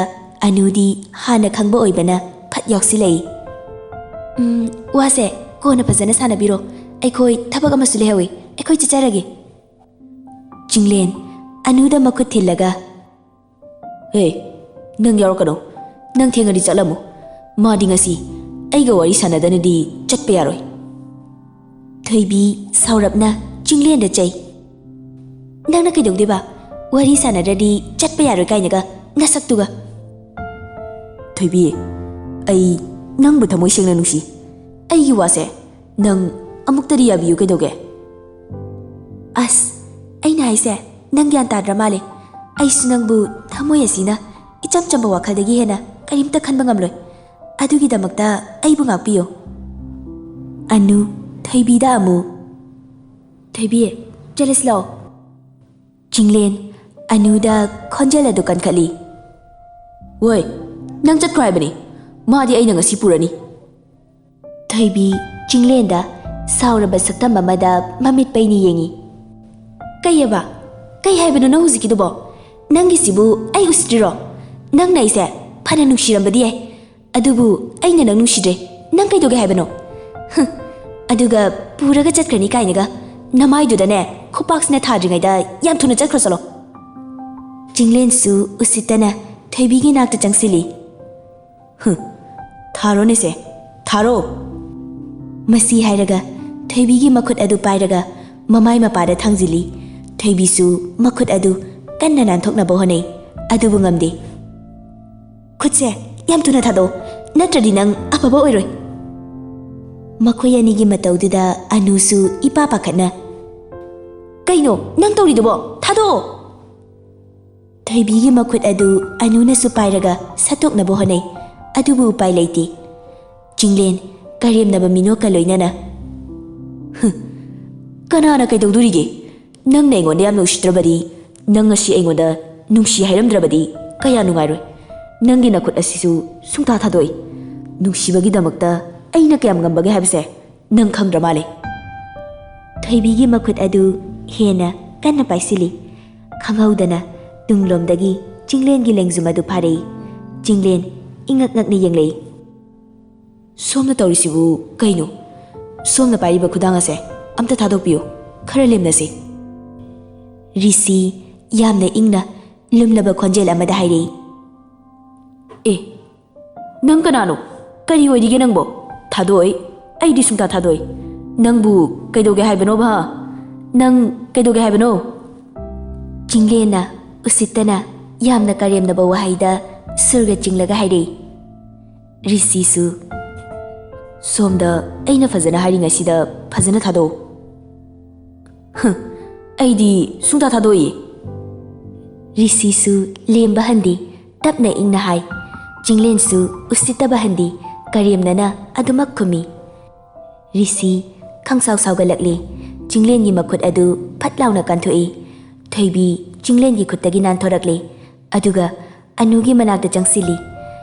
ꯑꯅꯨꯗꯤ ꯍꯥꯟꯅ ꯈꯪꯕ ꯑꯣꯏꯕꯅ ꯐꯠ ꯌꯥꯎꯁꯤꯜꯂꯛꯏ꯫ "ꯎꯝ, ꯋꯥꯁꯦ ꯀꯣꯟꯅ ꯐꯖꯅ ꯁꯥꯟꯅꯕꯤꯔꯣ꯫ ꯑꯩꯈꯣꯏ ꯊꯕꯛ ꯑꯃꯁꯨ ꯂꯩꯍꯧꯋꯤ꯫ ꯑꯩꯈꯣꯏ ꯆꯠꯆꯔꯒꯦ꯫" ꯆꯤꯡꯂꯦꯟ, ꯑꯅꯨꯗ ꯃꯈꯨꯠ ꯊꯤꯜꯂꯒ, "ꯍꯦ, ꯅꯪ ꯌꯥꯎꯔꯛꯀꯅꯣ꯫ ꯅꯪ ꯊꯦꯡꯉꯗꯤ ꯆꯠꯂꯝꯃꯨ꯫ ꯃꯥꯗꯤ ꯉꯁꯤ ꯑꯩꯒ ꯋꯥꯔꯤ ꯁꯥꯟꯅꯗꯅꯗꯤ ꯆꯠꯄ ꯌꯥꯔꯣꯏ꯫" ꯊꯣꯏꯕꯤ ꯁꯥꯎꯔꯞꯅ ꯆꯤꯡꯂꯦꯟꯗ ꯆꯩ꯫ "ꯅꯪꯅ ꯀꯩꯗꯧꯗꯣꯏꯕ? ꯋꯥꯔꯤ ꯁꯥꯟꯅꯗ꯭ꯔꯗꯤ ꯆꯠꯄ ꯌꯥꯔꯣꯏ ꯀꯥꯏꯅꯒ ꯅꯁꯛꯇꯨꯒ!" "ꯊꯣꯏꯕꯤ, ꯑꯩ ꯅꯪꯕꯨ ꯊꯃꯣꯏ ꯁꯦꯡꯅ ꯅꯨꯡꯁꯤ꯫ ꯑꯩꯒꯤ ꯋꯥꯁꯦ ꯅꯪ ꯑꯃꯨꯛꯇꯗꯤ ꯌꯥꯕꯤꯌꯨ ꯀꯩꯗꯧꯒꯦ?" "ꯑꯁ, ꯑꯩꯅ ꯍꯥꯏꯁꯦ ꯅꯪ ꯒ꯭ꯌꯥꯟ ꯇꯥꯗ꯭ꯔ ꯃꯥꯜꯂꯦ꯫ ꯑꯩꯁꯨ ꯅꯪꯕꯨ ꯊꯃꯣꯏ ꯑꯁꯤꯅ ꯏꯆꯝ ꯆꯝꯕ ꯋꯥꯈꯜꯗꯒꯤ ꯍꯦꯟꯅ ꯀꯔꯤꯝꯇ ꯈꯟꯕ ꯉꯝꯂꯣꯏ꯫ ꯑꯗꯨꯒꯤꯗꯃꯛꯇ ꯑꯩꯕꯨ ꯉꯥꯛꯄꯤꯌꯨ꯫" ꯑꯅꯨ, ꯊꯣꯏꯕꯤꯗ ꯑꯃꯨꯛ, "ꯊꯣꯏꯕꯤ, ꯆꯠꯂꯁꯤ ꯂꯥꯛꯑꯣ꯫" ꯆꯤꯡꯂꯦꯟ, ꯑꯅꯨꯗ ꯈꯣꯟꯖꯦꯜ ꯑꯗꯨ ꯀꯟꯈꯠꯂꯤ꯫ "ꯋꯣꯏ, ꯅꯪ ꯆꯠꯈ꯭ꯔꯣ ꯍꯥꯏꯕꯅꯤ꯫ ꯃꯥꯗꯤ ꯑꯩꯅ ꯉꯁꯤ ꯄꯨꯔꯅꯤ꯫" ꯊꯣꯏꯕꯤ ꯆꯤꯡꯂꯦꯟꯗ ꯁꯥꯎꯔꯕ ꯁꯛꯇꯝ ꯑꯃꯗ ꯃꯃꯤꯠ ꯄꯩꯅ ꯌꯦꯡꯉꯤ꯫ "ꯀꯩꯑꯕ? ꯀꯩ ꯍꯥꯏꯕꯅꯣ ꯅꯪ ꯍꯧꯖꯤꯛꯀꯤꯗꯨꯕꯣ? ꯅꯪꯒꯤꯁꯤꯕꯨ ꯑꯩ ꯎꯁꯤꯠꯇ꯭ꯔꯤꯔꯣ? ꯅꯪꯅ ꯑꯩꯁꯦ ꯐꯅ ꯅꯨꯡꯁꯤꯔꯝꯕꯗꯤ ꯌꯥꯏ, ꯑꯗꯨꯕꯨ ꯑꯩꯅ ꯅꯪ ꯅꯨꯡꯁꯤꯗ꯭ꯔꯦ꯫ ꯅꯪ ꯀꯩꯗꯧꯒꯦ ꯍꯥꯏꯕꯅꯣ? ꯍꯨꯝ, ꯑꯗꯨꯒ ꯄꯨꯔꯒ ꯆꯠꯈ꯭ꯔꯅꯤ ꯀꯥꯏꯅꯒ ꯅꯃꯥꯏꯗꯨꯗꯅꯦ ꯈꯨꯄꯥꯛꯁꯤꯅ ꯊꯥꯗ꯭ꯔꯤꯉꯩꯗ ꯌꯥꯝ ꯊꯨꯅ ꯆꯠꯈ꯭ꯔꯣ ꯆꯠꯂꯣ꯫" ꯆꯤꯡꯂꯦꯟꯁꯨ ꯎꯁꯤꯠꯇꯅ ꯊꯣꯏꯕꯤꯒꯤ ꯅꯥꯛꯇ ꯆꯪꯁꯤꯜꯂꯤ꯫ "ꯍꯨꯝ, ꯊꯥꯔꯣꯅꯦꯁꯦ, ꯊꯥꯔꯣ꯫" ꯃꯁꯤ ꯍꯥꯏꯔꯒ ꯊꯣꯏꯕꯤꯒꯤ ꯃꯈꯨꯠ ꯑꯗꯨ ꯄꯥꯏꯔꯒ ꯃꯃꯥꯏ ꯃꯄꯥꯗ ꯊꯥꯡꯖꯤꯜꯂꯤ꯫ ꯊꯣꯏꯕꯤꯁꯨ ꯃꯈꯨꯠ ꯑꯗꯨ ꯀꯟꯅ ꯅꯥꯟꯊꯣꯛꯅꯕ ꯍꯣꯠꯅꯩ, ꯑꯗꯨꯕꯨ ꯉꯝꯗꯦ꯫ "ꯈꯨꯠꯁꯦ ꯌꯥꯝ ꯊꯨꯅ ꯊꯥꯗꯣꯛꯑꯣ, ꯅꯠꯇ꯭ꯔꯗꯤ ꯅꯪ ꯑꯐꯕ ꯑꯣꯏꯔꯣꯏ꯫" ꯃꯈꯣꯏ ꯑꯅꯤꯒꯤ ꯃꯇꯧꯗꯨꯗ ꯑꯅꯨꯁꯨ ꯏꯄꯥ ꯄꯥꯈꯠꯅ, "ꯀꯩꯅꯣ ꯅꯪ ꯇꯧꯔꯤꯗꯨꯕꯣ? ꯊꯥꯗꯣꯛꯑꯣ!" ꯊꯣꯏꯕꯤꯒꯤ ꯃꯈꯨꯠ ꯑꯗꯨ ꯑꯅꯨꯅꯁꯨ ꯄꯥꯏꯔꯒ ꯁꯠꯇꯣꯛꯅꯕ ꯍꯣꯠꯅꯩ, ꯑꯗꯨꯕꯨ ꯎꯄꯥꯏ ꯂꯩꯇꯦ꯫ ꯆꯤꯡꯂꯦꯟ ꯀꯔꯦꯝꯅꯕ ꯃꯤꯅꯣꯛꯀ ꯂꯣꯏꯅꯅ, "ꯍꯨꯝ, ꯀꯅꯥꯅ ꯀꯩꯗꯧꯗꯣꯔꯤꯒꯦ? ꯅꯪꯅ ꯑꯩꯉꯣꯟꯗ ꯌꯥꯝꯅ ꯎꯁꯤꯠꯇ꯭ꯔꯕꯗꯤ, ꯅꯪ ꯉꯁꯤ ꯑꯩꯉꯣꯟꯗ ꯅꯨꯡꯁꯤ ꯍꯥꯏꯔꯝꯗ꯭ꯔꯕꯗꯤ ꯀꯌꯥ ꯅꯨꯡꯉꯥꯏꯔꯣꯏ꯫ ꯅꯪꯒꯤ ꯅꯈꯨꯠ ꯑꯁꯤꯁꯨ ꯁꯨꯡꯊꯥ ꯊꯥꯗꯣꯛꯏ꯫ ꯅꯨꯡꯁꯤꯕꯒꯤꯗꯃꯛꯇ ꯑꯩꯅ ꯀꯌꯥꯝ ꯉꯝꯕꯒꯦ ꯍꯥꯏꯕꯁꯦ ꯅꯪ ꯈꯪꯗ꯭ꯔ ꯃꯥꯜꯂꯦ꯫" ꯊꯣꯏꯕꯤꯒꯤ ꯃꯈꯨꯠ ꯑꯗꯨ ꯍꯦꯟꯅ ꯀꯟꯅ ꯄꯥꯏꯁꯤꯜꯂꯤ꯫ ꯈꯪꯍꯧꯗꯅ ꯇꯨꯡꯂꯣꯝꯗꯒꯤ ꯆꯤꯡꯂꯦꯟꯒꯤ ꯂꯦꯡꯖꯨꯝ ꯑꯗꯨ ꯐꯥꯔꯛꯏ꯫ ꯆꯤꯡꯂꯦꯟ ꯏꯉꯛ ꯉꯛꯅ ꯌꯦꯡꯂꯛꯏ꯫ "ꯁꯣꯝꯅ ꯇꯧꯔꯤꯁꯤꯕꯨ ꯀꯩꯅꯣ? ꯁꯣꯝꯅ ꯄꯥꯏꯔꯤꯕ ꯈꯨꯗꯥꯡ ꯑꯁꯦ ꯑꯝꯇ ꯊꯥꯗꯣꯛꯄꯤꯌꯨ, ꯈꯔ ꯂꯦꯝꯅꯁꯤ꯫" ꯔꯤꯁꯤ ꯌꯥꯝꯅ ꯏꯪꯅ ꯂꯨꯝꯂꯕ ꯈꯣꯟꯖꯦꯜ ꯑꯃꯗ ꯍꯥꯏꯔꯛꯏ꯫ "ꯑꯦ, ꯅꯪ ꯀꯅꯥꯅꯣ? ꯀꯔꯤ ꯑꯣꯏꯔꯤꯒꯦ ꯅꯪꯕꯣ? ꯊꯥꯗꯣꯛꯑꯣꯏ, ꯑꯩꯗꯤ ꯁꯨꯡꯊꯥ ꯊꯥꯗꯣꯛꯑꯣꯏ꯫ ꯅꯪꯕꯨ ꯀꯩꯗꯧꯒꯦ ꯍꯥꯏꯕꯅꯣꯕ, ꯍꯥ? ꯅꯪ ꯀꯩꯗꯧꯒꯦ ꯍꯥꯏꯕꯅꯣ?" ꯆꯤꯡꯂꯦꯟꯅ ꯎꯁꯤꯠꯇꯅ ꯌꯥꯝꯅ ꯀꯔꯦꯝꯅꯕ ꯋꯥꯍꯩꯗ ꯁꯨꯔꯒ ꯆꯤꯡꯂꯒ ꯍꯥꯏꯔꯛꯏ꯫ ꯔꯤꯁꯤꯁꯨ, "ꯁꯣꯝꯗ ꯑꯩꯅ ꯐꯖꯅ ꯍꯥꯏꯔꯤꯉꯩꯁꯤꯗ ꯐꯖꯅ ꯊꯥꯗꯣꯛꯎ꯫" "ꯍ, ꯑꯩꯗꯤ ꯁꯨꯡꯊꯥ ꯊꯥꯗꯣꯛꯏ꯫" ꯔꯤꯁꯤꯁꯨ ꯂꯦꯝꯕ ꯍꯟꯗꯦ, ꯇꯞꯅ ꯏꯪꯅ ꯍꯥꯏ꯫ ꯆꯤꯡꯂꯦꯟꯁꯨ ꯎꯁꯤꯠꯇꯕ ꯍꯟꯗꯦ, ꯀꯔꯦꯝꯅꯅ ꯑꯗꯨꯃꯛ ꯈꯨꯝꯃꯤ꯫ ꯔꯤꯁꯤ ꯈꯪꯁꯥꯎ ꯁꯥꯎꯒꯠꯂꯛꯂꯤ꯫ ꯆꯤꯡꯂꯦꯟꯒꯤ ꯃꯈꯨꯠ ꯑꯗꯨ ꯐꯠ ꯂꯥꯎꯅ ꯀꯟꯊꯣꯛꯏ꯫ ꯊꯣꯏꯕꯤ ꯆꯤꯡꯂꯦꯟꯒꯤ ꯈꯨꯠꯇꯒꯤ ꯅꯥꯟꯊꯣꯔꯛꯂꯤ꯫ ꯑꯗꯨꯒ ꯑꯅꯨꯒꯤ ꯃꯅꯥꯛꯇ ꯆꯪꯁꯤꯜꯂꯤ꯫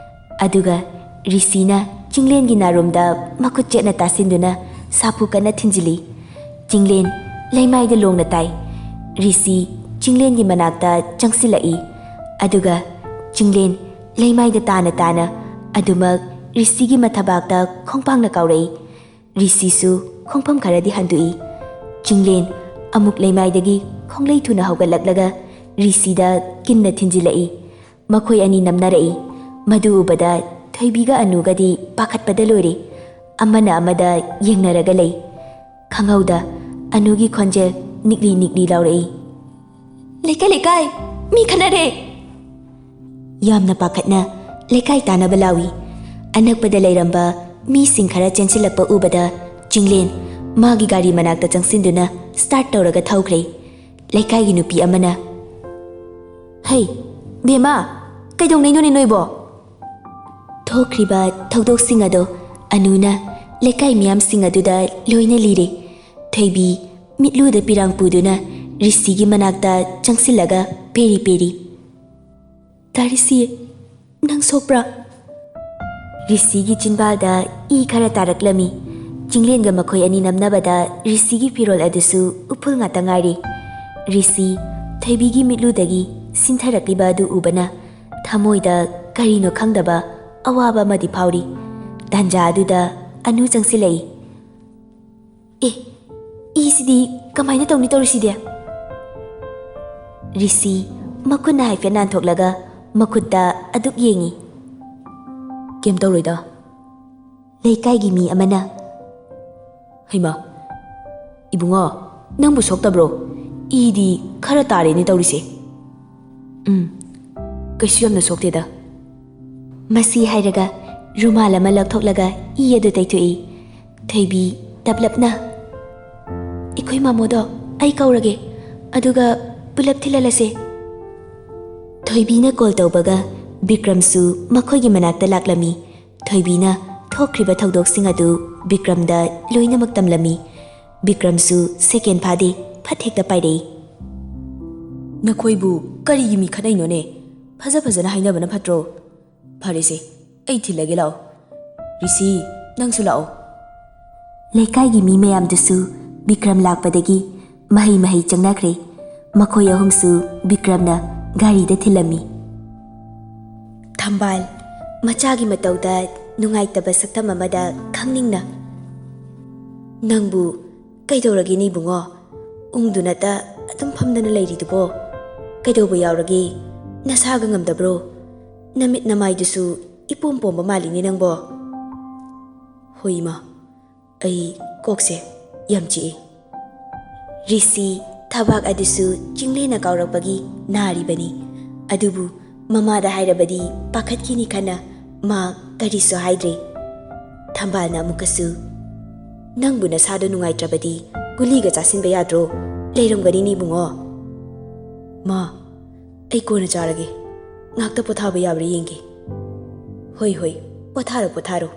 ꯑꯗꯨꯒ ꯔꯤꯁꯤꯅ ꯆꯤꯡꯂꯦꯟꯒꯤ ꯅꯥꯔꯨꯝꯗ ꯃꯈꯨꯠ ꯆꯦꯠꯅ ꯇꯥꯁꯤꯟꯗꯨꯅ ꯁꯥꯐꯨ ꯀꯟꯅ ꯊꯤꯟꯖꯤꯜꯂꯤ꯫ ꯆꯤꯡꯂꯦꯟ ꯂꯩꯃꯥꯏꯗ ꯂꯣꯡꯅ ꯇꯥꯏ꯫ ꯔꯤꯁꯤ ꯆꯤꯡꯂꯦꯟꯒꯤ ꯃꯅꯥꯛꯇ ꯆꯪꯁꯤꯜꯂꯛꯏ꯫ ꯑꯗꯨꯒ ꯆꯤꯡꯂꯦꯟ ꯂꯩꯃꯥꯏꯗ ꯇꯥꯅ ꯇꯥꯅ ꯑꯗꯨꯃꯛ ꯔꯤꯁꯤꯒꯤ ꯃꯊꯕꯥꯛꯇ ꯈꯣꯡꯄꯥꯛꯅ ꯀꯥꯎꯔꯛꯏ꯫ ꯔꯤꯁꯤꯁꯨ ꯈꯣꯡꯐꯝ ꯈꯔꯗꯤ ꯍꯟꯗꯣꯛꯏ꯫ ꯆꯤꯡꯂꯦꯟ ꯑꯃꯨꯛ ꯂꯩꯃꯥꯏꯗꯒꯤ ꯈꯣꯡꯂꯩ ꯊꯨꯅ ꯍꯧꯒꯠꯂꯛꯂꯒ ꯔꯤꯁꯤꯗ ꯀꯤꯟꯅ ꯊꯤꯟꯖꯤꯜꯂꯛꯏ꯫ ꯃꯈꯣꯏ ꯑꯅꯤ ꯅꯝꯅꯔꯛꯏ꯫ ꯃꯗꯨ ꯎꯕꯗ ꯊꯣꯏꯕꯤꯒ ꯑꯅꯨꯒꯗꯤ ꯄꯥꯈꯠꯄꯗ ꯂꯣꯏꯔꯦ꯫ ꯑꯃꯅ ꯑꯃꯗ ꯌꯦꯡꯅꯔꯒ ꯂꯩ꯫ ꯈꯪꯍꯧꯗ ꯑꯅꯨꯒꯤ ꯈꯣꯟꯖꯦꯜ ꯅꯤꯛꯂꯤ ꯅꯤꯛꯂꯤ ꯂꯥꯎꯔꯛꯏ꯫ "ꯂꯩꯀꯥꯏ, ꯂꯩꯀꯥꯏ, ꯃꯤ ꯈꯠꯅꯔꯦ!" ꯌꯥꯝꯅ ꯄꯥꯈꯠꯅ ꯂꯩꯀꯥꯏ ꯇꯥꯟꯅꯕ ꯂꯥꯎꯏ꯫ ꯑꯅꯛꯄꯗ ꯂꯩꯔꯝꯕ ꯃꯤꯁꯤꯡ ꯈꯔ ꯆꯦꯟꯁꯤꯜꯂꯛꯄ ꯎꯕꯗ ꯆꯤꯡꯂꯦꯟ ꯃꯥꯒꯤ ꯒꯥꯔꯤ ꯃꯅꯥꯛꯇ ꯆꯪꯁꯤꯟꯗꯨꯅ start ꯇꯧꯔꯒ ꯊꯧꯈ꯭ꯔꯦ꯫ ꯂꯩꯀꯥꯏꯒꯤ ꯅꯨꯄꯤ ꯑꯃꯅ, "ꯍꯩ, ꯕꯦꯝꯃ, ꯀꯩꯗꯧꯅꯩꯅꯣꯅꯦ ꯅꯣꯏꯕꯣ?" ꯊꯣꯛꯈ꯭ꯔꯤꯕ ꯊꯧꯗꯣꯛꯁꯤꯡ ꯑꯗꯣ ꯑꯅꯨꯅ ꯂꯩꯀꯥꯏ ꯃꯤꯌꯥꯝꯁꯤꯡ ꯑꯗꯨꯗ ꯂꯣꯏꯅ ꯂꯤꯔꯦ꯫ ꯊꯣꯏꯕꯤ ꯃꯤꯠꯂꯨꯗ ꯄꯤꯔꯥꯡ ꯄꯨꯗꯨꯅ ꯔꯤꯁꯤꯒꯤ ꯃꯅꯥꯛꯇ ꯆꯪꯁꯤꯜꯂꯒ ꯄꯦꯔꯤ ꯄꯦꯔꯤ, "ꯇꯥꯔꯤꯁꯤ, ꯅꯪ ꯁꯣꯛꯄ꯭ꯔꯥ?" ꯔꯤꯁꯤꯒꯤ ꯆꯤꯟꯕꯥꯜꯗ ꯏ ꯈꯔ ꯇꯥꯔꯛꯂꯝꯃꯤ꯫ ꯆꯤꯡꯂꯦꯟꯒ ꯃꯈꯣꯏ ꯑꯅꯤ ꯅꯝꯅꯕꯗ ꯔꯤꯁꯤꯒꯤ ꯐꯤꯔꯣꯜ ꯑꯗꯨꯁꯨ ꯎꯐꯨꯜ ꯉꯥꯛꯇ ꯉꯥꯏꯔꯤ꯫ ꯔꯤꯁꯤ ꯊꯣꯏꯕꯤꯒꯤ ꯃꯤꯠꯂꯨꯗꯒꯤ ꯁꯤꯟꯊꯔꯛꯂꯤꯕ ꯑꯗꯨ ꯎꯕꯅ ꯊꯃꯣꯏꯗ ꯀꯔꯤꯅꯣ ꯈꯪꯗꯕ ꯑꯋꯥꯕ ꯑꯃꯗꯤ ꯐꯥꯎꯔꯤ꯫ ꯇꯥꯟꯖꯥ ꯑꯗꯨꯗ ꯑꯅꯨ ꯆꯪꯁꯤꯜꯂꯛꯏ꯫ "ꯑꯦ, ꯏꯁꯤꯗꯤ ꯀꯃꯥꯏꯅ ꯇꯧꯅꯤ ꯇꯧꯔꯤꯁꯤꯗꯤ?" ꯔꯤꯁꯤ ꯃꯈꯨꯠꯅ ꯍꯥꯏꯐꯦꯠ ꯅꯥꯟꯊꯣꯛꯂꯒ ꯃꯈꯨꯠꯇ ꯑꯗꯨꯛ ꯌꯦꯡꯉꯤ꯫ "ꯀꯩꯝ ꯇꯧꯔꯣꯏꯗ꯫" ꯂꯩꯀꯥꯏꯒꯤ ꯃꯤ ꯑꯃꯅ, "ꯍꯩꯃꯥ, ꯏꯕꯨꯡꯉꯣ, ꯅꯪꯕꯨ ꯁꯣꯛꯇꯕ꯭ꯔꯣ? ꯏꯗꯤ ꯈꯔ ꯇꯥꯔꯦꯅꯦ ꯇꯧꯔꯤꯁꯦ꯫" "ꯎꯝ, ꯀꯩꯁꯨ ꯌꯥꯝꯅ ꯁꯣꯛꯇꯦꯗ꯫" ꯃꯁꯤ ꯍꯥꯏꯔꯒ ꯔꯨꯃꯥꯜ ꯑꯃ ꯂꯧꯊꯣꯛꯂꯒ ꯏ ꯑꯗꯨ ꯇꯩꯊꯣꯛꯏ꯫ ꯊꯣꯏꯕꯤ ꯇꯞꯂꯞꯅ, "ꯑꯩꯈꯣꯏ ꯃꯥꯃꯣꯗꯣ ꯑꯩ ꯀꯧꯔꯒꯦ, ꯑꯗꯨꯒ ꯄꯨꯂꯞ ꯊꯤꯜꯍꯜꯂꯁꯦ꯫" ꯊꯣꯏꯕꯤꯅ call ꯇꯧꯕꯒ ꯕꯤꯀ꯭ꯔꯝꯁꯨ ꯃꯈꯣꯏꯒꯤ ꯃꯅꯥꯛꯇ ꯂꯥꯛꯂꯝꯃꯤ꯫ ꯊꯣꯏꯕꯤꯅ ꯊꯣꯛꯈ꯭ꯔꯤꯕ ꯊꯧꯗꯣꯛꯁꯤꯡ ꯑꯗꯨ ꯕꯤꯀ꯭ꯔꯝꯗ ꯂꯣꯏꯅꯃꯛ ꯇꯝꯂꯝꯃꯤ꯫ ꯕꯤꯀ꯭ꯔꯝꯁꯨ second ꯐꯥꯗꯦ, ꯐꯠ ꯍꯦꯛꯇ ꯄꯥꯏꯔꯛꯏ꯫ "ꯅꯈꯣꯏꯕꯨ ꯀꯔꯤꯒꯤ ꯃꯤ ꯈꯠꯅꯩꯅꯣꯅꯦ? ꯐꯖ ꯐꯖꯅ ꯍꯥꯏꯅꯕꯅ ꯐꯠꯇ꯭ꯔꯣ? ꯐꯔꯦꯁꯦ, ꯑꯩ ꯊꯤꯜꯂꯒꯦ ꯂꯥꯛꯑꯣ꯫ ꯔꯤꯁꯤ, ꯅꯪꯁꯨ ꯂꯥꯛꯑꯣ꯫" ꯂꯩꯀꯥꯏꯒꯤ ꯃꯤ ꯃꯌꯥꯝꯗꯨꯁꯨ ꯕꯤꯀ꯭ꯔꯝ ꯂꯥꯛꯄꯗꯒꯤ ꯃꯍꯩ ꯃꯍꯩ ꯆꯪꯅꯈ꯭ꯔꯦ꯫ ꯃꯈꯣꯏ ꯑꯍꯨꯝꯁꯨ ꯕꯤꯀ꯭ꯔꯝꯅ ꯒꯥꯔꯤꯗ ꯊꯤꯜꯂꯝꯃꯤ꯫ ꯊꯝꯕꯥꯜ, ꯃꯆꯥꯒꯤ ꯃꯇꯧꯗ ꯅꯨꯡꯉꯥꯏꯇꯕ ꯁꯛꯇꯝ ꯑꯃꯗ ꯈꯪꯅꯤꯡꯅ, "ꯅꯪꯕꯨ ꯀꯩꯗꯧꯔꯒꯦꯅꯦ ꯏꯕꯨꯡꯉꯣ? ꯎꯪꯗꯨꯅꯇ ꯑꯗꯨꯝ ꯐꯝꯗꯅ ꯂꯩꯔꯤꯗꯨꯕꯣ? ꯀꯩꯗꯧꯕ ꯌꯥꯎꯔꯒꯦ? ꯅꯁꯥꯒ ꯉꯝꯗꯕ꯭ꯔꯣ? ꯅꯃꯤꯠ ꯅꯃꯥꯏꯗꯨꯁꯨ ꯏꯄꯣꯝ ꯄꯣꯝꯕ ꯃꯥꯜꯂꯤꯅꯦ ꯅꯪꯕꯣ꯫" "ꯍꯣꯏ ꯏꯃꯥ, ꯑꯩ ꯀꯣꯛꯁꯦ ꯌꯥꯝ ꯆꯤꯛꯏ꯫" ꯔꯤꯁꯤ ꯊꯕꯥꯛ ꯑꯗꯨꯁꯨ ꯆꯤꯡꯂꯦꯟꯅ ꯀꯥꯎꯔꯛꯄꯒꯤ ꯅꯥꯔꯤꯕꯅꯤ꯫ ꯑꯗꯨꯕꯨ ꯃꯃꯥꯗ ꯍꯥꯏꯔꯕꯗꯤ ꯄꯥꯈꯠꯈꯤꯅꯤ ꯈꯟꯅ ꯃꯥ ꯀꯔꯤꯁꯨ ꯍꯥꯏꯗ꯭ꯔꯦ꯫ ꯊꯝꯕꯥꯜꯅ ꯑꯃꯨꯛꯀꯁꯨ, "ꯅꯪꯕꯨ ꯅꯁꯥꯗꯣ ꯅꯨꯡꯉꯥꯏꯇ꯭ꯔꯕꯗꯤ ꯒꯨꯂꯤꯒ ꯆꯥꯁꯤꯟꯕ ꯌꯥꯗ꯭ꯔꯣ? ꯂꯩꯔꯝꯒꯅꯤꯅꯦ ꯏꯕꯨꯡꯉꯣ꯫" "ꯃꯥ, ꯑꯩ ꯀꯣꯟꯅ ꯆꯥꯔꯒꯦ꯫ ꯉꯥꯛꯇ ꯄꯣꯊꯥꯕ ꯌꯥꯕ꯭ꯔꯥ ꯌꯦꯡꯒꯦ꯫" "ꯍꯣꯏ, ꯍꯣꯏ, ꯄꯣꯊꯥꯔꯣ, ꯄꯣꯊꯥꯔꯣ꯫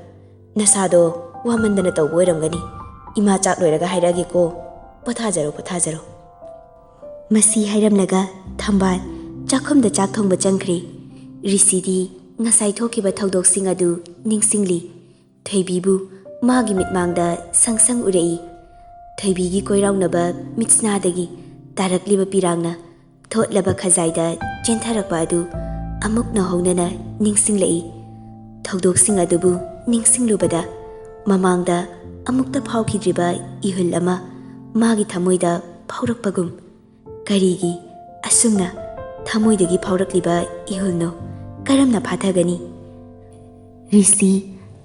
ꯅꯁꯥꯗꯣ ꯋꯥꯃꯟꯗꯅ ꯇꯧꯕ ꯑꯣꯏꯔꯝꯒꯅꯤ꯫ ꯏꯃꯥ ꯆꯥꯛ ꯂꯣꯏꯔꯒ ꯍꯥꯏꯔꯛꯑꯒꯦꯀꯣ꯫ ꯄꯣꯊꯥꯖꯔꯣ, ꯄꯣꯊꯥꯖꯔꯣ꯫" ꯃꯁꯤ ꯍꯥꯏꯔꯝꯂꯒ ꯊꯝꯕꯥꯜ ꯆꯥꯛꯈꯨꯝꯗ ꯆꯥꯛ ꯊꯣꯡꯕ ꯆꯪꯈ꯭ꯔꯦ꯫ ꯔꯤꯁꯤꯗꯤ ꯉꯁꯥꯏ ꯊꯣꯛꯈꯤꯕ ꯊꯧꯗꯣꯛꯁꯤꯡ ꯑꯗꯨ ꯅꯤꯡꯁꯤꯡꯂꯤ꯫ ꯊꯣꯏꯕꯤꯕꯨ ꯃꯥꯒꯤ ꯃꯤꯠꯃꯥꯡꯗ ꯁꯪ ꯁꯪ ꯎꯔꯛꯏ꯫ ꯊꯣꯏꯕꯤꯒꯤ ꯀꯣꯏꯔꯥꯎꯅꯕ ꯃꯤꯠꯁꯅꯥꯗꯒꯤ ꯇꯥꯔꯛꯂꯤꯕ ꯄꯤꯔꯥꯡꯅ ꯊꯣꯠꯂꯕ ꯈꯖꯥꯏꯗ ꯆꯦꯟꯊꯔꯛꯄ ꯑꯗꯨ ꯑꯃꯨꯛ ꯅꯧꯍꯧꯅꯅ ꯅꯤꯡꯁꯤꯡꯂꯛꯏ꯫ ꯊꯧꯗꯣꯛꯁꯤꯡ ꯑꯗꯨꯕꯨ ꯅꯤꯡꯁꯤꯡꯂꯨꯕꯗ ꯃꯃꯥꯡꯗ ꯑꯃꯨꯛꯇ ꯐꯥꯎꯈꯤꯗ꯭ꯔꯤꯕ ꯏꯍꯨꯜ ꯑꯃ ꯃꯥꯒꯤ ꯊꯃꯣꯏꯗ ꯐꯥꯎꯔꯛꯄꯒꯨꯝ꯫ ꯀꯔꯤꯒꯤ ꯑꯁꯨꯝꯅ ꯊꯃꯣꯏꯗꯒꯤ ꯐꯥꯎꯔꯛꯂꯤꯕ ꯏꯍꯨꯜꯅꯣ? ꯀꯔꯝꯅ ꯐꯥꯊꯒꯅꯤ? ꯔꯤꯁꯤ,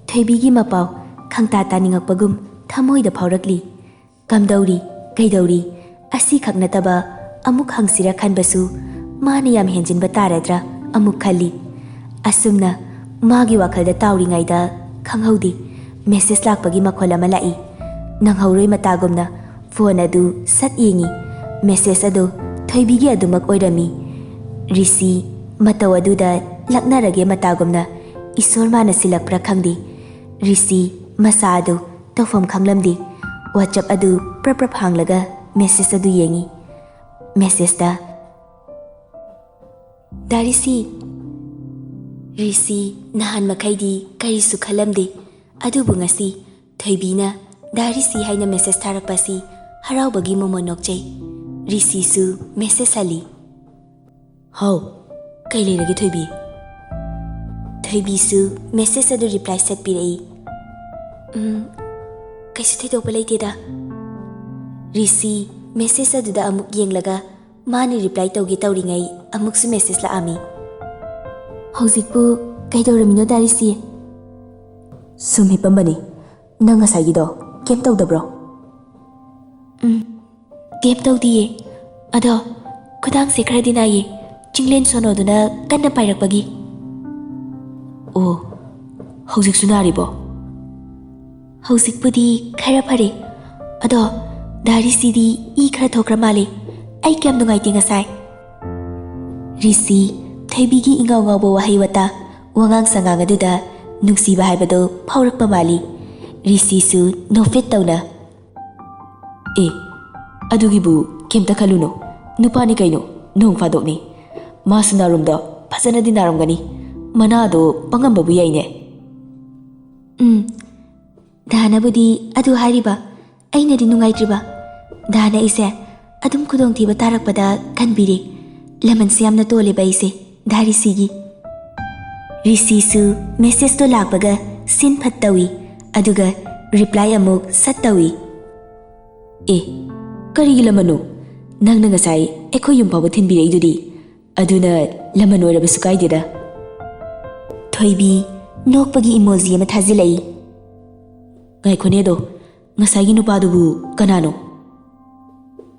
ꯊꯣꯏꯕꯤꯒꯤ ꯃꯄꯥꯎ ꯈꯪꯇꯥ ꯇꯥꯅꯤꯡꯉꯛꯄꯒꯨꯝ ꯊꯃꯣꯏꯗ ꯐꯥꯎꯔꯛꯂꯤ꯫ ꯀꯝꯗꯧꯔꯤ? ꯀꯩꯗꯧꯔꯤ? ꯑꯁꯤꯈꯛ ꯅꯠꯇꯕ ꯑꯃꯨꯛ ꯍꯪꯁꯤꯔ ꯈꯟꯕꯁꯨ ꯃꯥꯅ ꯌꯥꯝ ꯍꯦꯟꯖꯤꯟꯕ ꯇꯥꯔꯗ꯭ꯔꯥ ꯑꯃꯨꯛ ꯈꯜꯂꯤ꯫ ꯑꯁꯨꯝꯅ ꯃꯥꯒꯤ ꯋꯥꯈꯜꯗ ꯇꯥꯎꯔꯤꯉꯩꯗ ꯈꯪꯍꯧꯗꯦ, ꯃꯦꯁꯦꯖ ꯂꯥꯛꯄꯒꯤ ꯃꯈꯣꯜ ꯑꯃ ꯂꯥꯛꯏ꯫ ꯅꯪꯍꯧꯔꯣꯏ ꯃꯇꯥꯒꯨꯝꯅ ꯐꯣꯟ ꯑꯗꯨ ꯁꯠ ꯌꯦꯡꯉꯤ꯫ ꯃꯦꯁꯦꯖ ꯑꯗꯨ ꯊꯣꯏꯕꯤꯒꯤ ꯑꯗꯨꯃꯛ ꯑꯣꯏꯔꯝꯃꯤ꯫ ꯔꯤꯁꯤ, ꯃꯇꯧ ꯑꯗꯨꯗ ꯂꯛꯅꯔꯒꯦ ꯃꯇꯥꯒꯨꯝꯅ ꯏꯁꯣꯔ ꯃꯥꯅ ꯁꯤꯜꯂꯛꯄ꯭ꯔꯥ ꯈꯪꯗꯦ꯫ ꯔꯤꯁꯤ ꯃꯁꯥ ꯑꯗꯨ ꯇꯧꯐꯝ ꯈꯪꯂꯝꯗꯦ꯫ WhatsApp ꯑꯗꯨ ꯄ꯭ꯔꯞ ꯄ꯭ꯔꯞ ꯍꯥꯡꯂꯒ ꯃꯦꯁꯦꯖ ꯑꯗꯨ ꯌꯦꯡꯉꯤ꯫ ꯃꯦꯁꯦꯖꯇ, "ꯗꯥ ꯔꯤꯁꯤ꯫" ꯔꯤꯁꯤ ꯅꯍꯥꯟ ꯃꯈꯩꯗꯤ ꯀꯔꯤꯁꯨ ꯈꯜꯂꯝꯗꯦ, ꯑꯗꯨꯕꯨ ꯉꯁꯤ ꯊꯣꯏꯕꯤꯅ "ꯗꯥ ꯔꯤꯁꯤ" ꯍꯥꯏꯅ ꯃꯦꯁꯦꯖ ꯊꯥꯔꯛꯄ ꯑꯁꯤ ꯍꯔꯥꯎꯕꯒꯤ ꯃꯣꯃꯣꯟ ꯅꯣꯛꯆꯩ꯫ ꯔꯤꯁꯤꯁꯨ ꯃꯦꯁꯦꯖ ꯍꯜꯂꯤ꯫ "ꯍꯥꯎ, ꯀꯩ ꯂꯩꯔꯒꯦ ꯊꯣꯏꯕꯤ?" ꯊꯣꯏꯕꯤꯁꯨ ꯃꯦꯁꯦꯖ ꯑꯗꯨ ꯔꯤꯄ꯭ꯂꯥꯏ ꯁꯠ ꯄꯤꯔꯛꯏ꯫ "ꯎꯝ, ꯀꯩꯁꯨ ꯊꯣꯏꯗꯣꯛꯄ ꯂꯩꯇꯦꯗ꯫" ꯔꯤꯁꯤ ꯃꯦꯁꯦꯖ ꯑꯗꯨꯗ ꯑꯃꯨꯛ ꯌꯦꯡꯂꯒ ꯃꯥꯅ ꯔꯤꯄ꯭ꯂꯥꯏ ꯇꯧꯒꯦ ꯇꯧꯔꯤꯉꯩ ꯑꯃꯨꯛꯁꯨ ꯃꯦꯁꯦꯖ ꯂꯥꯛꯑꯝꯃꯤ꯫ "ꯍꯧꯖꯤꯛꯄꯨ ꯀꯩꯗꯧꯔꯝꯃꯤꯅꯣ ꯗꯥ ꯔꯤꯁꯤ?" "ꯁꯨꯝ ꯍꯤꯞꯄꯝꯕꯅꯤ꯫ ꯅꯪ ꯉꯁꯥꯏꯒꯤꯗꯣ ꯀꯩꯝ ꯇꯧꯗꯕ꯭ꯔꯣ?" "ꯎꯝ, ꯀꯩꯝ ꯇꯧꯗꯤꯌꯦ꯫ ꯑꯗꯣ ꯈꯨꯗꯥꯡꯁꯦ ꯈꯔꯗꯤ ꯅꯥꯏꯌꯦ꯫ ꯏꯪꯂꯦꯟ ꯁꯣꯅꯣꯗꯨꯅ ꯀꯟꯅ ꯄꯥꯏꯔꯛꯄꯒꯤ꯫ ꯑꯣ, ꯍꯧꯖꯤꯛꯁꯨ ꯅꯥꯔꯤꯕꯣ? ꯍꯧꯖꯤꯛꯄꯨꯗꯤ ꯈꯔ ꯐꯔꯦ꯫ ꯑꯗꯣ ꯗꯥ ꯔꯤꯁꯤꯗꯤ ꯏ ꯈꯔ ꯊꯣꯛꯈ꯭ꯔ ꯃꯥꯜꯂꯦ꯫ ꯑꯩ ꯀꯌꯥꯝ ꯅꯨꯡꯉꯥꯏꯇꯦ ꯉꯁꯥꯏ꯫ ꯔꯤꯁꯤ ꯊꯣꯏꯕꯤꯒꯤ ꯏꯉꯥꯎ ꯉꯥꯎꯕ ꯋꯥꯍꯩ ꯋꯥꯇꯥ, ꯋꯥꯉꯥꯡ ꯁꯉꯥꯡ ꯑꯗꯨꯗ ꯅꯨꯡꯁꯤꯕ ꯍꯥꯏꯕꯗꯨ ꯐꯥꯎꯔꯛꯄ ꯃꯥꯜꯂꯤ꯫ ꯔꯤꯁꯤꯁꯨ ꯅꯣꯛꯐꯦꯠ ꯇꯧꯅ, "ꯑꯦ, ꯑꯗꯨꯒꯤꯕꯨ ꯀꯩꯝꯇ ꯈꯜꯂꯨꯅꯨ꯫ ꯅꯨꯄꯥꯅꯤ ꯀꯩꯅꯣ, ꯅꯣꯡ ꯐꯥꯗꯣꯛꯅꯤ꯫ ꯃꯥꯁꯨ ꯅꯥꯔꯨꯝꯗꯣ ꯐꯖꯅꯗꯤ ꯅꯥꯔꯝꯒꯅꯤ꯫ ꯃꯅꯥꯗꯣ ꯄꯪꯉꯝꯕꯕꯨ ꯌꯥꯏꯅꯦ꯫" ꯎꯝ, ꯗꯥꯅꯕꯨꯗꯤ ꯑꯗꯨ ꯍꯥꯏꯔꯤꯕ, ꯑꯩꯅꯗꯤ ꯅꯨꯡꯉꯥꯏꯇ꯭ꯔꯤꯕ꯫ ꯗꯥꯅ ꯑꯩꯁꯦ ꯑꯗꯨꯝ ꯈꯨꯗꯣꯡꯊꯤꯕ ꯇꯥꯔꯛꯄꯗ ꯀꯟꯕꯤꯔꯦ꯫ ꯂꯃꯟꯁꯦ ꯌꯥꯝꯅ ꯇꯣꯜꯂꯦꯕ ꯑꯩꯁꯦ ꯗꯥ ꯔꯤꯁꯤꯒꯤ꯫ ꯔꯤꯁꯤꯁꯨ ꯃꯦꯁꯦꯖꯇꯣ ꯂꯥꯛꯄꯒ ꯁꯤꯟ ꯐꯠ ꯇꯧꯏ, ꯑꯗꯨꯒ ꯔꯤꯄ꯭ꯂꯥꯏ ꯑꯃꯨꯛ ꯁꯠ ꯇꯧꯏ꯫ "ꯑꯦ, ꯀꯔꯤꯒꯤ ꯂꯃꯟꯅꯣ? ꯅꯪꯅ ꯉꯁꯥꯏ ꯑꯩꯈꯣꯏ ꯌꯨꯝ ꯐꯥꯎꯕ ꯊꯤꯟꯕꯤꯔꯛꯏꯗꯨꯗꯤ꯫ ꯑꯗꯨꯅ ꯂꯃꯟ ꯑꯣꯏꯔꯕꯁꯨ ꯀꯥꯏꯗꯦꯗ꯫" ꯊꯣꯏꯕꯤ ꯅꯣꯛꯄꯒꯤ ꯏꯃꯣꯖꯤ ꯑꯃ ꯊꯥꯖꯤꯜꯂꯛꯏ꯫ "ꯉꯥꯏꯈꯣꯅꯦ ꯑꯗꯣ, ꯉꯁꯥꯏꯒꯤ ꯅꯨꯄꯥꯗꯨꯕꯨ ꯀꯅꯥꯅꯣ?"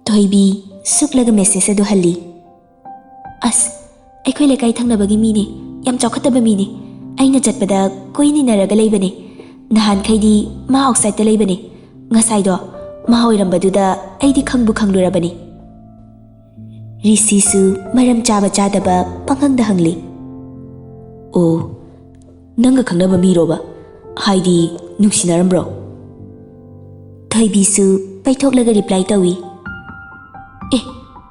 ꯊꯣꯏꯕꯤ ꯁꯨꯛꯂꯒ ꯃꯦꯁꯦꯖ ꯑꯗꯨ ꯍꯜꯂꯤ꯫ "ꯑꯁ, ꯑꯩꯈꯣꯏ ꯂꯩꯀꯥꯏ ꯊꯪꯅꯕꯒꯤ ꯃꯤꯅꯦ꯫ ꯌꯥꯝ ꯆꯥꯎꯈꯠꯇꯕ ꯃꯤꯅꯦ꯫ ꯑꯩꯅ ꯆꯠꯄꯗ ꯀꯣꯏꯅ ꯏꯟꯅꯔꯒ ꯂꯩꯕꯅꯦ꯫ ꯅꯍꯥꯟꯈꯩꯗꯤ ꯃꯥ ꯑꯥꯎꯠꯁꯥꯏꯗꯇ ꯂꯩꯕꯅꯦ꯫ ꯉꯁꯥꯏꯗꯣ ꯃꯥ ꯑꯣꯏꯔꯝꯕꯗꯨꯗ ꯑꯩꯗꯤ ꯈꯪꯕꯨ ꯈꯪꯂꯨꯔꯕꯅꯤ꯫" ꯔꯤꯁꯤꯁꯨ ꯃꯔꯝ ꯆꯥꯕ ꯆꯥꯗꯕ ꯄꯪꯍꯪꯗ ꯍꯪꯂꯤ꯫ "ꯑꯣ, ꯅꯪꯒ ꯈꯪꯅꯕ ꯃꯤꯔꯣꯕ? ꯍꯥꯏꯗꯤ ꯅꯨꯡꯁꯤꯅꯔꯝꯕ꯭ꯔꯣ?" ꯊꯣꯏꯕꯤꯁꯨ ꯄꯩꯊꯣꯛꯂꯒ ꯔꯤꯄ꯭ꯂꯥꯏ ꯇꯧꯏ꯫ "ꯑꯦ,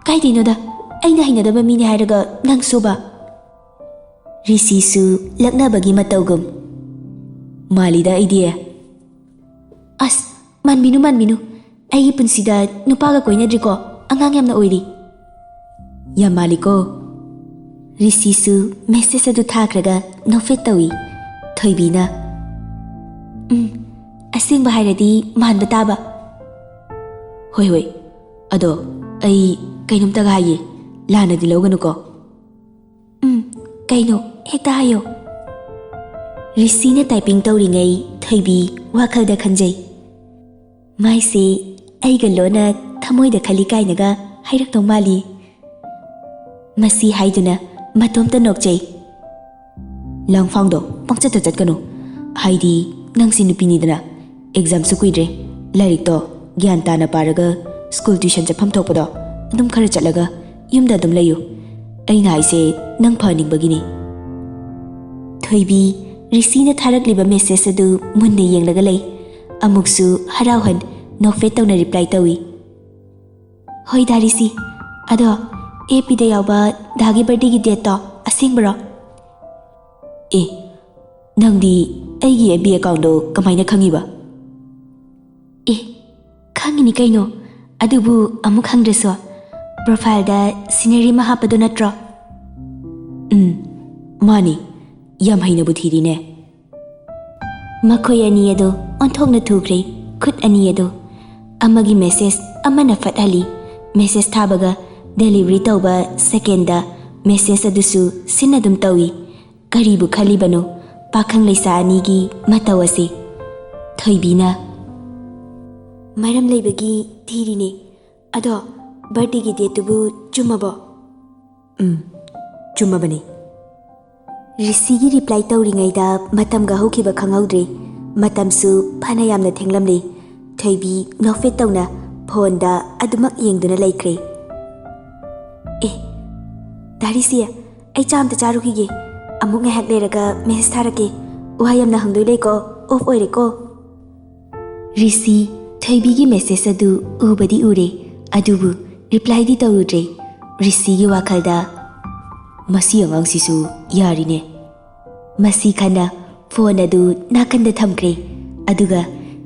ꯀꯥꯏꯗꯩꯅꯣꯗ, ꯑꯩꯅ ꯍꯩꯅꯗꯕ ꯃꯤꯅꯦ ꯍꯥꯏꯔꯒ ꯅꯪꯁꯨꯕ?" ꯔꯤꯁꯤꯁꯨ ꯂꯛꯅꯕꯒꯤ ꯃꯇꯧꯒꯨꯝ꯫ "ꯃꯥꯜꯂꯤꯗ ꯑꯩꯗꯤ꯫" "ꯑꯁ, ꯃꯥꯟꯕꯤꯅꯨ, ꯃꯥꯟꯕꯤꯅꯨ꯫ ꯑꯩꯒꯤ ꯄꯨꯟꯁꯤꯗ ꯅꯨꯄꯥꯒ ꯀꯣꯏꯅꯗ꯭ꯔꯤꯀꯣ, ꯑꯉꯥꯡ ꯌꯥꯝꯅ ꯑꯣꯏꯔꯤ꯫" "ꯌꯥꯝ ꯃꯥꯜꯂꯤꯀꯣ꯫" ꯔꯤꯁꯤꯁꯨ ꯃꯦꯁꯦꯖ ꯑꯗꯨ ꯊꯥꯈ꯭ꯔꯒ ꯅꯣꯛꯐꯦꯠ ꯇꯧꯏ꯫ ꯊꯣꯏꯕꯤꯅ, "ꯎꯝ, ꯑꯁꯦꯡꯕ ꯍꯥꯏꯔꯗꯤ ꯃꯥꯟꯕ ꯇꯥꯕ꯫" "ꯍꯣꯏ, ꯍꯣꯏ꯫ ꯑꯗꯣ ꯑꯩ ꯀꯩꯅꯣꯝꯇꯒ ꯍꯥꯏꯒꯦ, ꯂꯥꯟꯅꯗꯤ ꯂꯧꯒꯅꯨꯀꯣ꯫" "ꯎꯝ, ꯀꯩꯅꯣ? ꯍꯦꯛꯇ ꯍꯥꯏꯌꯣ꯫" ꯔꯤꯁꯤꯅ ꯇꯥꯏꯄꯤꯡ ꯇꯧꯔꯤꯉꯩ ꯊꯣꯏꯕꯤ ꯋꯥꯈꯜꯗ ꯈꯟꯖꯩ, "ꯃꯥꯏꯁꯦ ꯑꯩꯒ ꯂꯣꯟꯅ ꯊꯃꯣꯏꯗ ꯈꯜꯂꯤ ꯀꯥꯏꯅꯒ ꯍꯥꯏꯔꯛꯇꯧ ꯃꯥꯜꯂꯤ꯫" ꯃꯁꯤ ꯍꯥꯏꯗꯨꯅ ꯃꯇꯣꯝꯇ ꯅꯣꯛꯆꯩ꯫ ꯂꯥꯡꯐꯥꯡꯗꯣ ꯄꯪꯆꯠꯇ ꯆꯠꯀꯅꯨ꯫ ꯍꯥꯏꯗꯤ ꯅꯪꯁꯤ ꯅꯨꯄꯤꯅꯤꯗꯅ꯫ ꯑꯦꯛꯖꯥꯝꯁꯨ ꯀꯨꯏꯗ꯭ꯔꯦ꯫ ꯂꯥꯏꯔꯤꯛꯇꯣ ꯒ꯭ꯌꯥꯟ ꯇꯥꯅ ꯄꯥꯔꯒ ꯁ꯭ꯀꯨꯜ ꯇ꯭ꯌꯨꯁꯟ ꯆꯠꯐꯝ ꯊꯣꯛꯄꯗꯣ ꯑꯗꯨꯝ ꯈꯔ ꯆꯠꯂꯒ ꯌꯨꯝꯗ ꯑꯗꯨꯝ ꯂꯩꯌꯨ꯫ ꯑꯩꯅ ꯍꯥꯏꯁꯦ ꯅꯪ ꯐꯍꯟꯅꯤꯡꯕꯒꯤꯅꯤ꯫ ꯊꯣꯏꯕꯤ, ꯔꯤꯁꯤꯅ ꯊꯥꯔꯛꯂꯤꯕ ꯃꯦꯁꯦꯖ ꯑꯗꯨ ꯃꯨꯟꯅ ꯌꯦꯡꯂꯒ ꯂꯩ꯫ ꯑꯃꯨꯛꯁꯨ ꯍꯔꯥꯎꯍꯟ ꯅꯣꯛꯐꯦꯠ ꯇꯧꯅ ꯔꯤꯄ꯭ꯂꯥꯏ ꯇꯧꯏ꯫ ꯍꯣꯏ ꯗꯥ ꯔꯤꯁꯤ, ꯑꯗꯣ ꯑꯦꯞ ꯄꯤꯗ ꯌꯥꯎꯕ ꯗꯥꯒꯤ ꯕꯥꯔꯗꯦꯒꯤ ꯗꯦꯠꯇꯣ ꯑꯁꯦꯡꯕꯔꯣ? ꯑꯦ, ꯅꯪꯗꯤ ꯑꯩꯒꯤ ꯑꯦꯞ ꯕꯤ ꯑꯦꯀꯥꯎꯟꯗꯣ ꯀꯃꯥꯏꯅ ꯈꯪꯉꯤꯕ? ꯑꯦ, ꯈꯪꯉꯤꯅꯤ ꯀꯩꯅꯣ꯫ ꯑꯗꯨꯕꯨ ꯑꯃꯨꯛ ꯍꯪꯗ꯭ꯔꯁꯨ, ꯄ꯭ꯔꯣꯐꯥꯏꯜꯗ ꯁꯤꯅꯔꯤ ꯑꯃ ꯍꯥꯞꯄꯗꯣ ꯅꯠꯇ꯭ꯔꯣ? ꯎꯝ, ꯃꯥꯅꯤ꯫ ꯌꯥꯝ ꯍꯩꯅꯕꯨ ꯊꯤꯔꯤꯅꯦ꯫ ꯃꯈꯣꯏ ꯑꯅꯤ ꯑꯗꯨ ꯑꯣꯟꯊꯣꯛꯅ ꯊꯨꯈ꯭ꯔꯦ, ꯈꯨꯠ ꯑꯅꯤ ꯑꯗꯨ꯫ ꯑꯃꯒꯤ ꯃꯦꯁꯦꯖ ꯑꯃꯅ ꯐꯠ ꯍꯜꯂꯤ꯫ ꯃꯦꯁꯦꯖ ꯊꯥꯕꯒ ꯗꯦꯂꯤꯚꯔꯤ ꯇꯧꯕ ꯁꯦꯀꯦꯟꯗ ꯃꯦꯁꯦꯖ ꯑꯗꯨꯁꯨ ꯁꯤꯟ ꯑꯗꯨꯝ ꯇꯧꯏ꯫ ꯀꯔꯤꯕꯨ ꯈꯜꯂꯤꯕꯅꯣ ꯄꯥꯈꯪ ꯂꯩꯁꯥ ꯑꯅꯤꯒꯤ ꯃꯇꯧ ꯑꯁꯤ? ꯊꯣꯏꯕꯤꯅ, ꯃꯔꯝ ꯂꯩꯕꯒꯤ ꯊꯤꯔꯤꯅꯦ꯫ ꯑꯗꯣ ꯕꯥꯔꯗꯦꯒꯤ ꯗꯦꯠꯇꯨꯕꯨ ꯆꯨꯝꯃꯕꯣ? ꯎꯝ, ꯆꯨꯝꯃꯕꯅꯤ꯫ ꯔꯤꯁꯤꯒꯤ ꯔꯤꯄ꯭ꯂꯥꯏ ꯇꯧꯔꯤꯉꯩꯗ ꯃꯇꯝꯒ ꯍꯧꯈꯤꯕ ꯈꯪꯍꯧꯗ꯭ꯔꯦ꯫ ꯃꯇꯝꯁꯨ ꯐꯅ ꯌꯥꯝꯅ ꯊꯦꯡꯂꯝꯂꯦ꯫ ꯊꯣꯏꯕꯤ ꯅꯣꯛꯐꯦꯠ ꯇꯧꯅ ꯐꯣꯟꯗ ꯑꯗꯨꯃꯛ ꯌꯦꯡꯗꯨꯅ ꯂꯩꯈ꯭ꯔꯦ꯫ ꯑꯦ, ꯗꯥ ꯔꯤꯁꯤ, ꯑꯩ ꯆꯥ ꯑꯝꯇ ꯆꯥꯔꯨꯈꯤꯒꯦ꯫ ꯑꯃꯨꯛ ꯉꯥꯏꯍꯥꯛ ꯂꯩꯔꯒ ꯃꯦꯁꯦꯖ ꯊꯥꯔꯛꯀꯦ꯫ ꯋꯥ ꯌꯥꯝꯅ ꯍꯪꯗꯣꯏ ꯂꯩꯀꯣ, ꯑꯣꯐ ꯑꯣꯏꯔꯦꯀꯣ꯫ ꯔꯤꯁꯤ ꯊꯣꯏꯕꯤꯒꯤ ꯃꯦꯁꯦꯖ ꯑꯗꯨ ꯎꯕꯗꯤ ꯎꯔꯦ, ꯑꯗꯨꯕꯨ ꯔꯤꯄ꯭ꯂꯥꯏꯗꯤ ꯇꯧꯔꯨꯗ꯭ꯔꯦ꯫ ꯔꯤꯁꯤꯒꯤ ꯋꯥꯈꯜꯗ, "ꯃꯁꯤ ꯑꯉꯥꯡꯁꯤꯁꯨ ꯌꯥꯔꯤꯅꯦ꯫" ꯃꯁꯤ ꯈꯟꯅ ꯐꯣꯟ ꯑꯗꯨ ꯅꯥꯀꯟꯗ ꯊꯝꯈ꯭ꯔꯦ, ꯑꯗꯨꯒ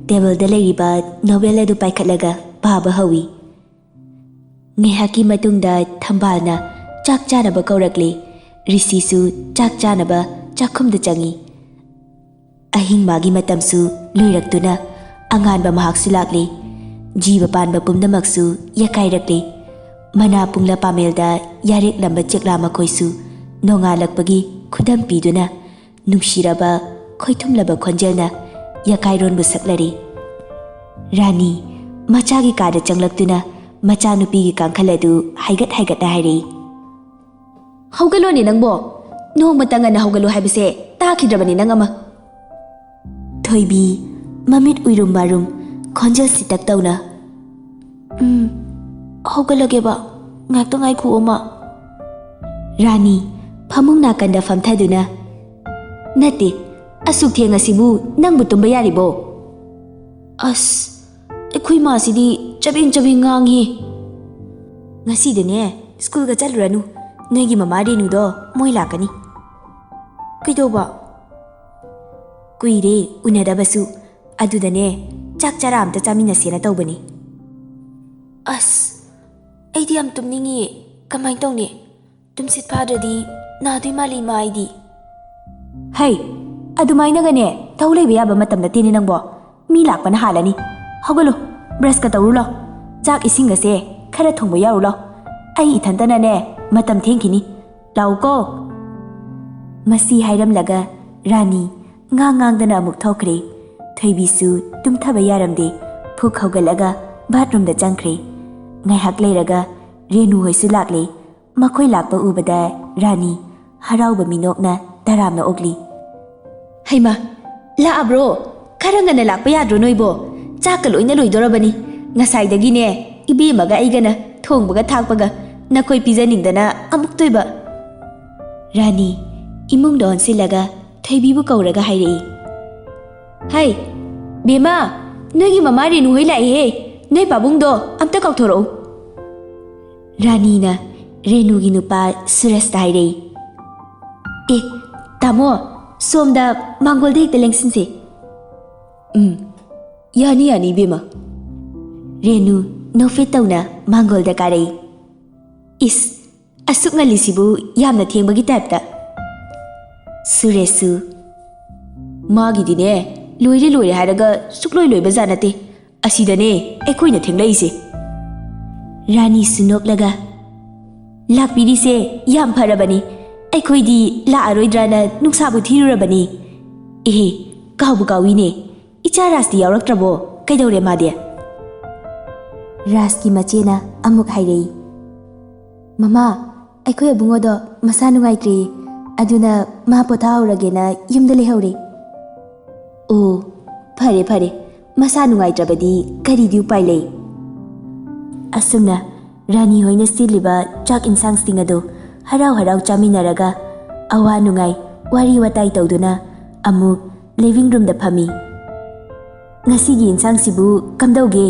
ꯇꯦꯕꯜꯗ ꯂꯩꯔꯤꯕ ꯅꯣꯚꯦꯜ ꯑꯗꯨ ꯄꯥꯏꯈꯠꯂꯒ ꯄꯥꯕ ꯍꯧꯏ꯫ ꯉꯥꯏꯍꯥꯛꯀꯤ ꯃꯇꯨꯡꯗ ꯊꯝꯕꯥꯜꯅ ꯆꯥꯛ ꯆꯥꯅꯕ ꯀꯧꯔꯛꯂꯦ꯫ ꯔꯤꯁꯤꯁꯨ ꯆꯥꯛ ꯆꯥꯅꯕ ꯆꯥꯛꯈꯨꯝꯗ ꯆꯪꯏ꯫ ꯑꯍꯤꯡ ꯃꯥꯒꯤ ꯃꯇꯝꯁꯨ ꯂꯣꯏꯔꯛꯇꯨꯅ ꯑꯉꯥꯟꯕ ꯃꯍꯥꯛꯁꯨ ꯂꯥꯛꯂꯦ꯫ ꯖꯤꯕ ꯄꯥꯟꯕ ꯄꯨꯝꯅꯃꯛꯁꯨ ꯌꯥꯀꯥꯏꯔꯛꯂꯦ꯫ ꯃꯅꯥ ꯄꯨꯡꯂ ꯄꯥꯃꯦꯜꯗ ꯌꯥꯔꯦꯛꯂꯝꯕ ꯆꯦꯛꯂꯥ ꯃꯈꯣꯏꯁꯨ ꯅꯣꯡꯉꯥꯜꯂꯛꯄꯒꯤ ꯈꯨꯗꯝ ꯄꯤꯗꯨꯅ ꯅꯨꯡꯁꯤꯔꯕ ꯈꯣꯏꯊꯨꯝꯂꯕ ꯈꯣꯟꯖꯦꯜꯅ ꯌꯥꯀꯥꯏꯔꯣꯟꯕꯨ ꯁꯛꯂꯔꯦ꯫ ꯔꯥꯅꯤ ꯃꯆꯥꯒꯤ ꯀꯥꯗ ꯆꯪꯂꯛꯇꯨꯅ ꯃꯆꯥꯅꯨꯄꯤꯒꯤ ꯀꯥꯡꯈꯜ ꯑꯗꯨ ꯍꯥꯏꯒꯠ ꯍꯥꯏꯒꯠꯅ ꯍꯥꯏꯔꯛꯏ, ꯍꯧꯒꯠꯂꯣꯅꯦ ꯅꯪꯕꯣ꯫ ꯅꯣꯡꯃꯇ ꯉꯟꯅ ꯍꯧꯒꯠꯂꯨ ꯍꯥꯏꯕꯁꯦ ꯇꯥꯈꯤꯗ꯭ꯔꯕꯅꯤ ꯅꯪ ꯑꯃ꯫ ꯊꯣꯏꯕꯤ, ꯃꯃꯤꯠ ꯎꯏꯔꯨꯝ ꯃꯥꯔꯨꯝ, ꯈꯣꯟꯖꯦꯜ ꯁꯤꯇꯛ ꯇꯧꯅ, "ꯎꯝ, ꯍꯧꯒꯠꯂꯒꯦꯕ, ꯉꯥꯏꯍꯥꯛꯇ ꯉꯥꯏꯈꯣ, ꯑꯃ꯫" ꯔꯥꯅꯤ, ꯐꯃꯨꯡ ꯅꯥꯀꯟꯗ ꯐꯝꯊꯗꯨꯅ, "ꯅꯠꯇꯦ, ꯑꯁꯨꯛ ꯊꯦꯡꯉꯁꯤꯕꯨ ꯅꯪꯕꯨ ꯇꯨꯝꯕ ꯌꯥꯔꯤꯕꯣ?" "ꯑꯁ, ꯑꯩꯈꯣꯏ ꯃꯥꯁꯤꯗꯤ ꯆꯕꯦꯡ ꯆꯕꯦꯡ ꯉꯥꯡꯉꯤ꯫" "ꯉꯁꯤꯗꯤꯅꯦ, ꯁ꯭ꯀꯨꯜꯒ ꯆꯠꯂꯨꯔꯅꯨ, ꯅꯣꯏꯒꯤ ꯃꯃꯥ ꯔꯦꯅꯨꯗꯣ ꯃꯣꯏ ꯂꯥꯛꯀꯅꯤ꯫" "ꯀꯩꯗꯧꯕ?" "ꯀꯨꯏꯔꯦ ꯎꯅꯗꯕꯁꯨ, ꯑꯗꯨꯗꯅꯦ, ꯆꯥꯛ ꯆꯔꯥ ꯑꯝꯇ ꯆꯥꯃꯤꯟꯅꯁꯦꯅ ꯇꯧꯕꯅꯤ꯫" "ꯑꯁ, ꯑꯩꯗꯤ ꯌꯥꯝ ꯇꯨꯝꯅꯤꯡꯉꯤ, ꯀꯃꯥꯏꯅ ꯇꯧꯅꯤ? ꯇꯨꯝꯁꯤꯠ ꯐꯥꯗ꯭ꯔꯗꯤ ꯅꯥꯗꯣꯏ ꯃꯥꯜꯂꯤ ꯏꯃꯥ ꯑꯩꯗꯤ꯫" "ꯍꯩ, ꯑꯗꯨꯃꯥꯏꯅꯒꯅꯦ ꯇꯧ ꯂꯩꯕ ꯌꯥꯕ ꯃꯇꯝ ꯅꯠꯇꯦꯅꯦ ꯅꯪꯕꯣ꯫ ꯃꯤ ꯂꯥꯛꯄꯅ ꯍꯥꯜꯂꯅꯤ꯫ ꯍꯧꯒꯠꯂꯨ, ꯕ꯭ꯔꯁꯀ ꯇꯧꯔꯨ ꯂꯥꯎ꯫ ꯆꯥꯛ ꯏꯁꯤꯡꯒꯁꯦ ꯈꯔ ꯊꯣꯡꯕ ꯌꯥꯎꯔꯨ ꯂꯥꯎ꯫ ꯑꯩ ꯏꯊꯟꯇꯅꯅꯦ ꯃꯇꯝ ꯊꯦꯡꯈꯤꯅꯤ꯫ ꯂꯥꯛꯎꯀꯣ꯫" ꯃꯁꯤ ꯍꯥꯏꯔꯝꯂꯒ ꯔꯥꯅꯤ ꯉꯥꯡ ꯉꯥꯡꯗꯅ ꯑꯃꯨꯛ ꯊꯣꯛꯈ꯭ꯔꯦ꯫ ꯊꯣꯏꯕꯤꯁꯨ ꯇꯨꯝꯊꯕ ꯌꯥꯔꯝꯗꯦ꯫ ꯐꯨꯛ ꯍꯧꯒꯠꯂꯒ ꯕꯥꯠꯔꯨꯝꯗ ꯆꯪꯈ꯭ꯔꯦ꯫ ꯉꯥꯏꯍꯥꯛ ꯂꯩꯔꯒ ꯔꯦꯅꯨ ꯍꯣꯏꯁꯨ ꯂꯥꯛꯂꯦ꯫ ꯃꯈꯣꯏ ꯂꯥꯛꯄ ꯎꯕꯗ ꯔꯥꯅꯤ ꯍꯔꯥꯎꯕ ꯃꯤꯅꯣꯛꯅ ꯇꯔꯥꯝꯅ ꯑꯣꯛꯂꯤ꯫ "ꯍꯩꯃꯥ, ꯂꯥꯛꯑꯕ꯭ꯔꯣ? ꯈꯔ ꯉꯟꯅ ꯂꯥꯛꯄ ꯌꯥꯗ꯭ꯔꯣ ꯅꯣꯏꯕꯣ? ꯆꯥꯛꯀ ꯂꯣꯏꯅ ꯂꯣꯏꯗꯣꯔꯕꯅꯤ꯫ ꯉꯁꯥꯏꯗꯒꯤꯅꯦ ꯏꯕꯦꯝꯃꯒ ꯑꯩꯒꯅ ꯊꯣꯡꯕꯒ ꯊꯥꯛꯄꯒ ꯅꯈꯣꯏ ꯄꯤꯖꯅꯤꯡꯗꯅ ꯑꯃꯨꯛꯇꯣꯏꯕ꯫" ꯔꯥꯅꯤ ꯏꯃꯨꯡꯗ ꯑꯣꯟꯁꯤꯜꯂꯒ ꯊꯣꯏꯕꯤꯕꯨ ꯀꯧꯔꯒ ꯍꯥꯏꯔꯛꯏ꯫ "ꯍꯩ, ꯕꯦꯝꯃ, ꯅꯣꯏꯒꯤ ꯃꯃꯥ ꯔꯦꯅꯨ ꯍꯣꯏ ꯂꯥꯛꯏꯍꯦ꯫ ꯅꯣꯏ ꯄꯥꯕꯨꯡꯗꯣ ꯑꯝꯇ ꯀꯧꯊꯣꯔꯛꯎ꯫" ꯔꯥꯅꯤꯅ ꯔꯦꯅꯨꯒꯤ ꯅꯨꯄꯥ ꯁꯨꯔꯖꯇ ꯍꯥꯏꯔꯛꯏ꯫ "ꯑꯦ, ꯇꯥꯃꯣ, ꯁꯣꯝꯗ ꯃꯥꯡꯒꯣꯜꯗ ꯍꯦꯛꯇ ꯂꯦꯡꯁꯤꯟꯁꯦ꯫" "ꯎꯝ, ꯌꯥꯅꯤ, ꯌꯥꯅꯤ, ꯏꯕꯦꯝꯃ꯫" ꯔꯦꯅꯨ ꯅꯣꯛꯐꯦꯠ ꯇꯧꯅ ꯃꯥꯡꯒꯣꯜꯗ ꯀꯥꯔꯛꯏ꯫ "ꯏꯁ, ꯑꯁꯨꯛ ꯉꯜꯂꯤꯁꯤꯕꯨ ꯌꯥꯝꯅ ꯊꯦꯡꯕꯒꯤ ꯇꯥꯏꯞꯇ꯫" ꯁꯨꯔꯦꯁꯁꯨ, "ꯃꯥꯒꯤꯗꯤꯅꯦ, ꯂꯣꯏꯔꯦ ꯂꯣꯏꯔꯦ ꯍꯥꯏꯔꯒ ꯁꯨꯛꯂꯣꯏ ꯂꯣꯏꯕ ꯖꯥꯠ ꯅꯠꯇꯦ꯫ ꯑꯁꯤꯗꯅꯦ ꯑꯩꯈꯣꯏꯅ ꯊꯦꯡꯂꯛꯏꯁꯦ꯫" ꯔꯥꯅꯤꯁꯨ ꯅꯣꯛꯂꯒ, "ꯂꯥꯛꯄꯤꯔꯤꯁꯦ ꯌꯥꯝ ꯐꯔꯕꯅꯤ꯫ ꯑꯩꯈꯣꯏꯗꯤ ꯂꯥꯛꯑꯔꯣꯏꯗ꯭ꯔꯥꯅ ꯅꯨꯡꯁꯥꯕꯨ ꯊꯤꯔꯨꯔꯕꯅꯤ꯫ ꯑꯦꯍꯦ, ꯀꯥꯎꯕꯨ ꯀꯥꯎꯏꯅꯦ꯫ ꯏꯆꯥ ꯔꯥꯖꯇꯤ ꯌꯥꯎꯔꯛꯇ꯭ꯔꯕꯣ? ꯀꯩꯗꯧꯔꯦ ꯃꯥꯗꯤ?" ꯔꯥꯖꯀꯤ ꯃꯆꯦꯅ ꯑꯃꯨꯛ ꯍꯥꯏꯔꯛꯏ, "ꯃꯃꯥ, ꯑꯩꯈꯣꯏ ꯑꯕꯨꯡꯉꯣꯗꯣ ꯃꯁꯥ ꯅꯨꯡꯉꯥꯏꯇ꯭ꯔꯦ, ꯑꯗꯨꯅ ꯃꯥ ꯄꯣꯊꯥꯍꯧꯔꯒꯦꯅ ꯌꯨꯝꯗ ꯂꯩꯍꯧꯔꯦ꯫ ꯑꯣ, ꯐꯔꯦ ꯐꯔꯦ, ꯃꯁꯥ ꯅꯨꯡꯉꯥꯏꯇ꯭ꯔꯕꯗꯤ ꯀꯔꯤꯗꯤ ꯎꯄꯥꯏ ꯂꯩ? ꯑꯁꯨꯝꯅ ꯔꯥꯅꯤ ꯍꯣꯏꯅ ꯁꯤꯜꯂꯤꯕ ꯆꯥꯛ ꯏꯟꯁꯥꯡꯁꯤꯡ ꯑꯗꯨ ꯍꯔꯥꯎ ꯍꯔꯥꯎ ꯆꯥꯃꯤꯟꯅꯔꯒ ꯑꯋꯥ ꯅꯨꯡꯉꯥꯏ ꯋꯥꯔꯤ ꯋꯥꯇꯥꯏ ꯇꯧꯗꯨꯅ ꯑꯃꯨꯛ ꯂꯤꯚꯤꯡ ꯔꯨꯝꯗ ꯐꯝꯃꯤ꯫ "ꯉꯁꯤꯒꯤ ꯏꯟꯁꯥꯡꯁꯤꯕꯨ ꯀꯝꯗꯧꯒꯦ?"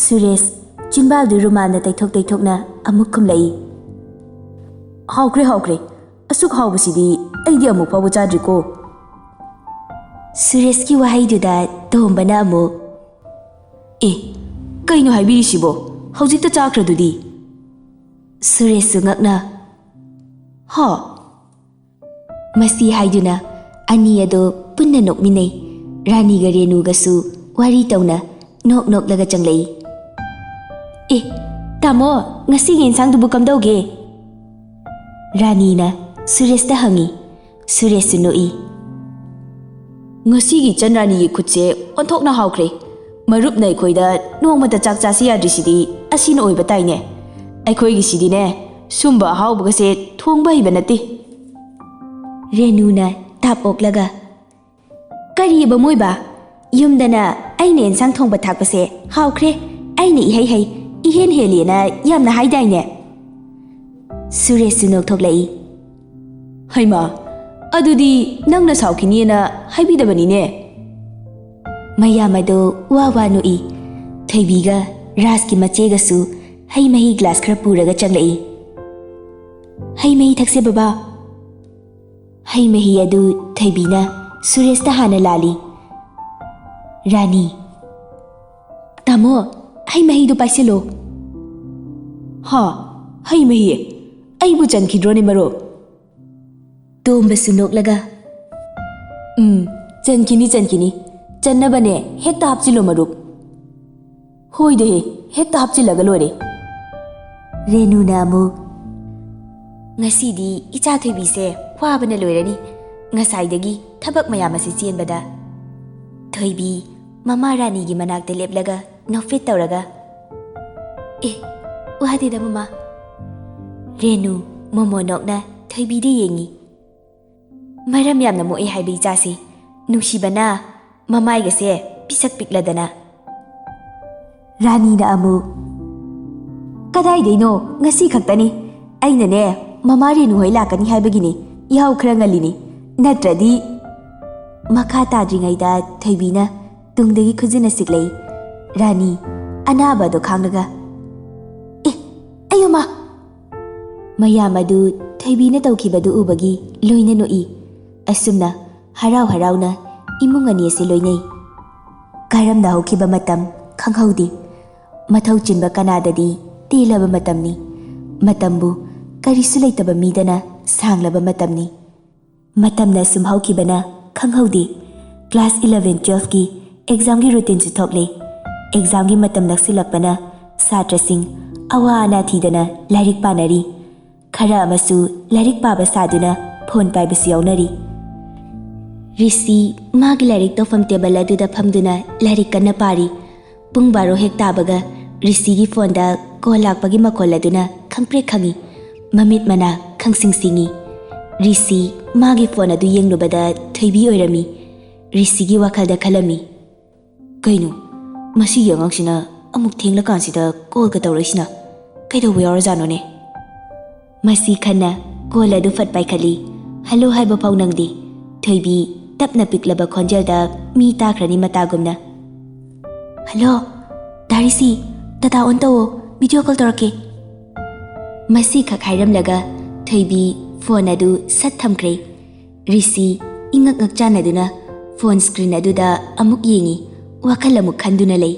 ꯁꯨꯔꯦꯁ ꯆꯤꯟꯕꯥꯜꯗꯨ ꯔꯨꯃꯥꯜꯅ ꯇꯩꯊꯣꯛ ꯇꯩꯊꯣꯛꯅ ꯑꯃꯨꯛ ꯈꯨꯝꯂꯛꯏ꯫ "ꯍꯥꯎꯈ꯭ꯔꯦ, ꯍꯥꯎꯈ꯭ꯔꯦ꯫ ꯑꯁꯨꯛ ꯍꯥꯎꯕꯁꯤꯗꯤ ꯑꯩꯗꯤ ꯑꯃꯨꯛ ꯐꯥꯎꯕ ꯆꯥꯗ꯭ꯔꯤꯀꯣ꯫" ꯁꯨꯔꯦꯁꯀꯤ ꯋꯥꯍꯩꯗꯨꯗ ꯇꯣꯝꯕꯅ ꯑꯃꯨꯛ, "ꯑꯦ, ꯀꯩꯅꯣ ꯍꯥꯏꯕꯤꯔꯤꯁꯤꯕꯣ? ꯍꯧꯖꯤꯛꯇ ꯆꯥꯈ꯭ꯔꯗꯨꯗꯤ?" ꯁꯨꯔꯦꯁꯁꯨ ꯉꯛꯅ, "ꯍꯥ?" ꯃꯁꯤ ꯍꯥꯏꯗꯨꯅ ꯑꯅꯤ ꯑꯗꯨ ꯄꯨꯟꯅ ꯅꯣꯛꯃꯤꯟꯅꯩ꯫ ꯔꯥꯅꯤꯒ ꯔꯦꯅꯨꯒꯁꯨ ꯋꯥꯔꯤ ꯇꯧꯅ ꯅꯣꯛ ꯅꯣꯛꯂꯒ ꯆꯪꯂꯛꯏ꯫ "ꯑꯦ, ꯇꯥꯃꯣ, ꯉꯁꯤꯒꯤ ꯏꯟꯁꯥꯡꯗꯨꯕꯨ ꯀꯝꯗꯧꯒꯦ?" ꯔꯥꯅꯤꯅ ꯁꯨꯔꯦꯁꯇ ꯍꯪꯉꯤ꯫ ꯁꯨꯔꯦꯁꯁꯨ ꯅꯣꯛꯏ꯫ "ꯉꯁꯤꯒꯤ ꯏꯆꯟ ꯔꯥꯅꯤꯒꯤ ꯈꯨꯠꯁꯦ ꯑꯣꯟꯊꯣꯛꯅ ꯍꯥꯎꯈ꯭ꯔꯦ꯫ ꯃꯔꯨꯞꯅ ꯑꯩꯈꯣꯏꯗ ꯅꯣꯡꯃꯇ ꯆꯥꯛ ꯆꯥꯁꯤ ꯌꯥꯗ꯭ꯔꯤꯁꯤꯗꯤ ꯑꯁꯤꯅ ꯑꯣꯏꯕ ꯇꯥꯏꯅꯦ꯫ ꯑꯩꯈꯣꯏꯒꯤꯁꯤꯗꯤꯅꯦ, ꯁꯨꯝꯕ ꯑꯍꯥꯎꯕꯒꯁꯦ ꯊꯣꯡꯕ ꯍꯩꯕ ꯅꯠꯇꯦ꯫" ꯔꯦꯅꯨꯅ ꯇꯥꯞ ꯑꯣꯛꯂꯒ, "ꯀꯔꯤꯕ ꯃꯣꯏꯕ? ꯌꯨꯝꯗꯅ ꯑꯩꯅ ꯑꯦꯟꯁꯥꯡ ꯊꯣꯡꯕ ꯊꯥꯛꯄꯁꯦ ꯍꯥꯎꯈ꯭ꯔꯦ, ꯑꯩꯅ ꯏꯍꯩ ꯍꯩ, ꯏꯍꯦꯟ ꯍꯦꯜꯂꯦꯅ ꯌꯥꯝꯅ ꯍꯥꯏꯗꯥꯏꯅꯦ?" ꯁꯨꯔꯦꯁꯁꯨ ꯅꯣꯛꯊꯣꯛꯂꯛꯏ꯫ "ꯍꯩꯃꯥ, ꯑꯗꯨꯗꯤ ꯅꯪꯅ ꯁꯥꯎꯈꯤꯅꯤꯅ ꯍꯥꯏꯕꯤꯗꯕꯅꯤꯅꯦ꯫" ꯃꯌꯥꯝ ꯑꯗꯨ ꯋꯥ ꯋꯥ ꯅꯣꯛꯏ꯫ ꯊꯣꯏꯕꯤꯒ ꯔꯥꯖꯀꯤ ꯃꯆꯦꯒꯁꯨ ꯍꯩ ꯃꯍꯤ ꯒ꯭ꯂꯥꯁ ꯈꯔ ꯄꯨꯔꯒ ꯆꯪꯂꯛꯏ꯫ "ꯍꯩ ꯃꯍꯤ ꯊꯛꯁꯦ ꯕꯕꯥ꯫" ꯍꯩ ꯃꯍꯤ ꯑꯗꯨ ꯊꯣꯏꯕꯤꯅ ꯁꯨꯔꯦꯁꯇ ꯍꯥꯟꯅ ꯂꯥꯜꯂꯤ꯫ ꯔꯥꯅꯤ, "ꯇꯥꯃꯣ, ꯍꯩ ꯃꯍꯤꯗꯨ ꯄꯥꯏꯁꯤꯜꯂꯣ꯫" "ꯍꯥ? ꯍꯩ ꯃꯍꯤ? ꯑꯩꯕꯨ ꯆꯟꯈꯤꯗ꯭ꯔꯣꯅꯦ, ꯃꯔꯨꯞ?" ꯇꯣꯝꯕꯁꯨ ꯅꯣꯛꯂꯒ, "ꯎꯝ, ꯆꯟꯈꯤꯅꯤ, ꯆꯟꯈꯤꯅꯤ꯫ ꯆꯟꯅꯕꯅꯦ, ꯍꯦꯛꯇ ꯍꯥꯞꯆꯤꯜꯂꯣ, ꯃꯔꯨꯞ꯫" "ꯍꯣꯏꯗꯍꯦ, ꯍꯦꯛꯇ ꯍꯥꯞꯆꯤꯜꯂꯒ ꯂꯣꯏꯔꯦ꯫" ꯔꯦꯅꯨꯅ ꯑꯃꯨꯛ, "ꯉꯁꯤꯗꯤ ꯏꯆꯥ ꯊꯣꯏꯕꯤꯁꯦ ꯋꯥꯕꯅ ꯂꯣꯏꯔꯅꯤ꯫ ꯉꯁꯥꯏꯗꯒꯤ ꯊꯕꯛ ꯃꯌꯥꯝ ꯑꯁꯤ ꯆꯦꯟꯕꯗ꯫" ꯊꯣꯏꯕꯤ ꯃꯃꯥ ꯔꯥꯅꯤꯒꯤ ꯃꯅꯥꯛꯇ ꯂꯦꯞꯂꯒ ꯅꯣꯛꯐꯦꯠ ꯇꯧꯔꯒ, "ꯑꯦ, ꯋꯥꯗꯦꯗ ꯃꯃꯥ꯫" ꯔꯦꯅꯨ ꯃꯣꯃꯣꯅꯣꯛꯅ ꯊꯣꯏꯕꯤꯗ ꯌꯦꯡꯉꯤ꯫ ꯃꯔꯝ ꯌꯥꯝꯅ ꯃꯣꯛꯑꯦ ꯍꯥꯏꯕ ꯏꯆꯥꯁꯤ꯫ ꯅꯨꯡꯁꯤꯕꯅ ꯃꯃꯥꯏꯒꯁꯦ ꯄꯤꯁꯛ ꯄꯤꯛꯂꯗꯅ꯫ ꯔꯥꯅꯤꯅ ꯑꯃꯨꯛ, "ꯀꯗꯥꯏꯗꯩꯅꯣ? ꯉꯁꯤ ꯈꯛꯇꯅꯤ꯫ ꯑꯩꯅꯅꯦ, ꯃꯃꯥ ꯔꯦꯅꯨ ꯍꯣꯏ ꯂꯥꯛꯀꯅꯤ ꯍꯥꯏꯕꯒꯤꯅꯤ꯫ ꯌꯥꯍꯧ ꯈꯔ ꯉꯜꯂꯤꯅꯤ꯫ ꯅꯠꯇ꯭ꯔꯗꯤ"꯫ ꯃꯈꯥ ꯇꯥꯗ꯭ꯔꯤꯉꯩꯗ ꯊꯣꯏꯕꯤꯅ ꯇꯨꯡꯗꯒꯤ ꯈꯨꯖꯤꯟꯅ ꯁꯤꯛꯂꯛꯏ꯫ ꯔꯥꯅꯤ ꯑꯅꯥꯕ ꯑꯗꯨ ꯈꯥꯡꯂꯒ, "ꯑꯦ, ꯑꯌꯣꯃꯥ!" ꯃꯌꯥꯝ ꯑꯗꯨ ꯊꯣꯏꯕꯤꯅ ꯇꯧꯈꯤꯕꯗꯨ ꯎꯕꯒꯤ ꯂꯣꯏꯅ ꯅꯣꯛꯏ꯫ ꯑꯁꯨꯝꯅ ꯍꯔꯥꯎ ꯍꯔꯥꯎꯅ ꯏꯃꯨꯡ ꯑꯅꯤ ꯑꯁꯤ ꯂꯣꯏꯅꯩ꯫ ꯀꯔꯝꯅ ꯍꯧꯈꯤꯕ ꯃꯇꯝ ꯈꯪꯍꯧꯗꯦ꯫ ꯃꯊꯧ ꯆꯤꯟꯕ ꯀꯅꯥꯗꯗꯤ ꯇꯦꯜꯂꯕ ꯃꯇꯝꯅꯤ꯫ ꯃꯇꯝꯕꯨ ꯀꯔꯤꯁꯨ ꯂꯩꯇꯕ ꯃꯤꯗꯅ ꯁꯥꯡꯂꯕ ꯃꯇꯝꯅꯤ꯫ ꯃꯇꯝꯅ ꯁꯨꯝ ꯍꯧꯈꯤꯕꯅ ꯈꯪꯍꯧꯗꯦ꯫ ꯀ꯭ꯂꯥꯁ ꯏꯂꯚꯦꯟ ꯇꯨꯋꯦꯜꯐꯀꯤ ꯑꯦꯛꯖꯥꯝꯒꯤ ꯔꯨꯇꯤꯟꯁꯨ ꯊꯣꯛꯂꯦ꯫ ꯑꯦꯛꯖꯥꯝꯒꯤ ꯃꯇꯝ ꯅꯛꯁꯤꯜꯂꯛꯄꯅ ꯁꯥꯇ꯭ꯔꯁꯤꯡ ꯑꯋꯥ ꯑꯅꯥ ꯊꯤꯗꯅ ꯂꯥꯏꯔꯤꯛ ꯄꯥꯅꯔꯤ꯫ ꯈꯔ ꯑꯃꯁꯨ ꯂꯥꯏꯔꯤꯛ ꯄꯥꯕ ꯁꯥꯗꯨꯅ ꯐꯣꯟ ꯄꯥꯏꯕꯁꯨ ꯌꯥꯎꯅꯔꯤ꯫ ꯔꯤꯁꯤ ꯃꯥꯒꯤ ꯂꯥꯏꯔꯤꯛ ꯇꯧꯐꯝ ꯇꯦꯕꯜ ꯑꯗꯨꯗ ꯐꯝꯗꯨꯅ ꯂꯥꯏꯔꯤꯛ ꯀꯟꯅ ꯄꯥꯔꯤ꯫ ꯄꯨꯡ ꯕꯥꯔꯣ ꯍꯦꯛ ꯇꯥꯕꯒ ꯔꯤꯁꯤꯒꯤ ꯐꯣꯟꯗ ꯀꯣꯜ ꯂꯥꯛꯄꯒꯤ ꯃꯈꯣꯜ ꯑꯗꯨꯅ ꯈꯪꯄ꯭ꯔꯦꯛ ꯈꯪꯏ꯫ ꯃꯃꯤꯠ ꯃꯅꯥ ꯈꯪꯁꯤꯡ ꯁꯤꯡꯏ꯫ ꯔꯤꯁꯤ ꯃꯥꯒꯤ ꯐꯣꯟ ꯑꯗꯨ ꯌꯦꯡꯂꯨꯕꯗ ꯊꯣꯏꯕꯤ ꯑꯣꯏꯔꯝꯃꯤ꯫ ꯔꯤꯁꯤꯒꯤ ꯋꯥꯈꯜꯗ ꯈꯜꯂꯝꯃꯤ, "ꯀꯩꯅꯣ, ꯃꯁꯤꯒꯤ ꯑꯉꯥꯡꯁꯤꯅ ꯑꯃꯨꯛ ꯊꯦꯡꯂꯀꯥꯟꯁꯤꯗ ꯀꯣꯜꯒ ꯇꯧꯔꯛꯏꯁꯤꯅ? ꯀꯩꯗꯧꯕ ꯌꯥꯎꯔꯖꯥꯠꯅꯣꯅꯦ?" ꯃꯁꯤ ꯈꯟꯅ ꯀꯣꯜ ꯑꯗꯨ ꯐꯠ ꯄꯥꯏꯈꯠꯂꯤ꯫ "ꯍꯜꯂꯣ" ꯍꯥꯏꯕ ꯐꯥꯎ ꯅꯪꯗꯦ꯫ ꯊꯣꯏꯕꯤ ꯇꯞꯅ ꯄꯤꯛꯂꯕ ꯈꯣꯟꯖꯦꯜꯗ ꯃꯤ ꯇꯥꯈ꯭ꯔꯅꯤ ꯃꯇꯥꯒꯨꯝꯅ, "ꯍꯜꯂꯣ, ꯗꯥ ꯔꯤꯁꯤ, ꯗꯇꯥ ꯑꯣꯟ ꯇꯧꯑꯣ, ꯚꯤꯗꯤꯑꯣ ꯀꯣꯜ ꯇꯧꯔꯛꯀꯦ"꯫ ꯃꯁꯤꯈꯛ ꯍꯥꯏꯔꯝꯂꯒ ꯊꯣꯏꯕꯤ ꯐꯣꯟ ꯑꯗꯨ ꯁꯠ ꯊꯝꯈ꯭ꯔꯦ꯫ ꯔꯤꯁꯤ ꯏꯉꯛ ꯉꯛ ꯆꯥꯟꯅꯗꯨꯅ ꯐꯣꯟ ꯁ꯭ꯀ꯭ꯔꯤꯟ ꯑꯗꯨꯗ ꯑꯃꯨꯛ ꯌꯦꯡꯏ, ꯋꯥꯈꯜ ꯑꯃꯨꯛ ꯈꯟꯗꯨꯅ ꯂꯩ꯫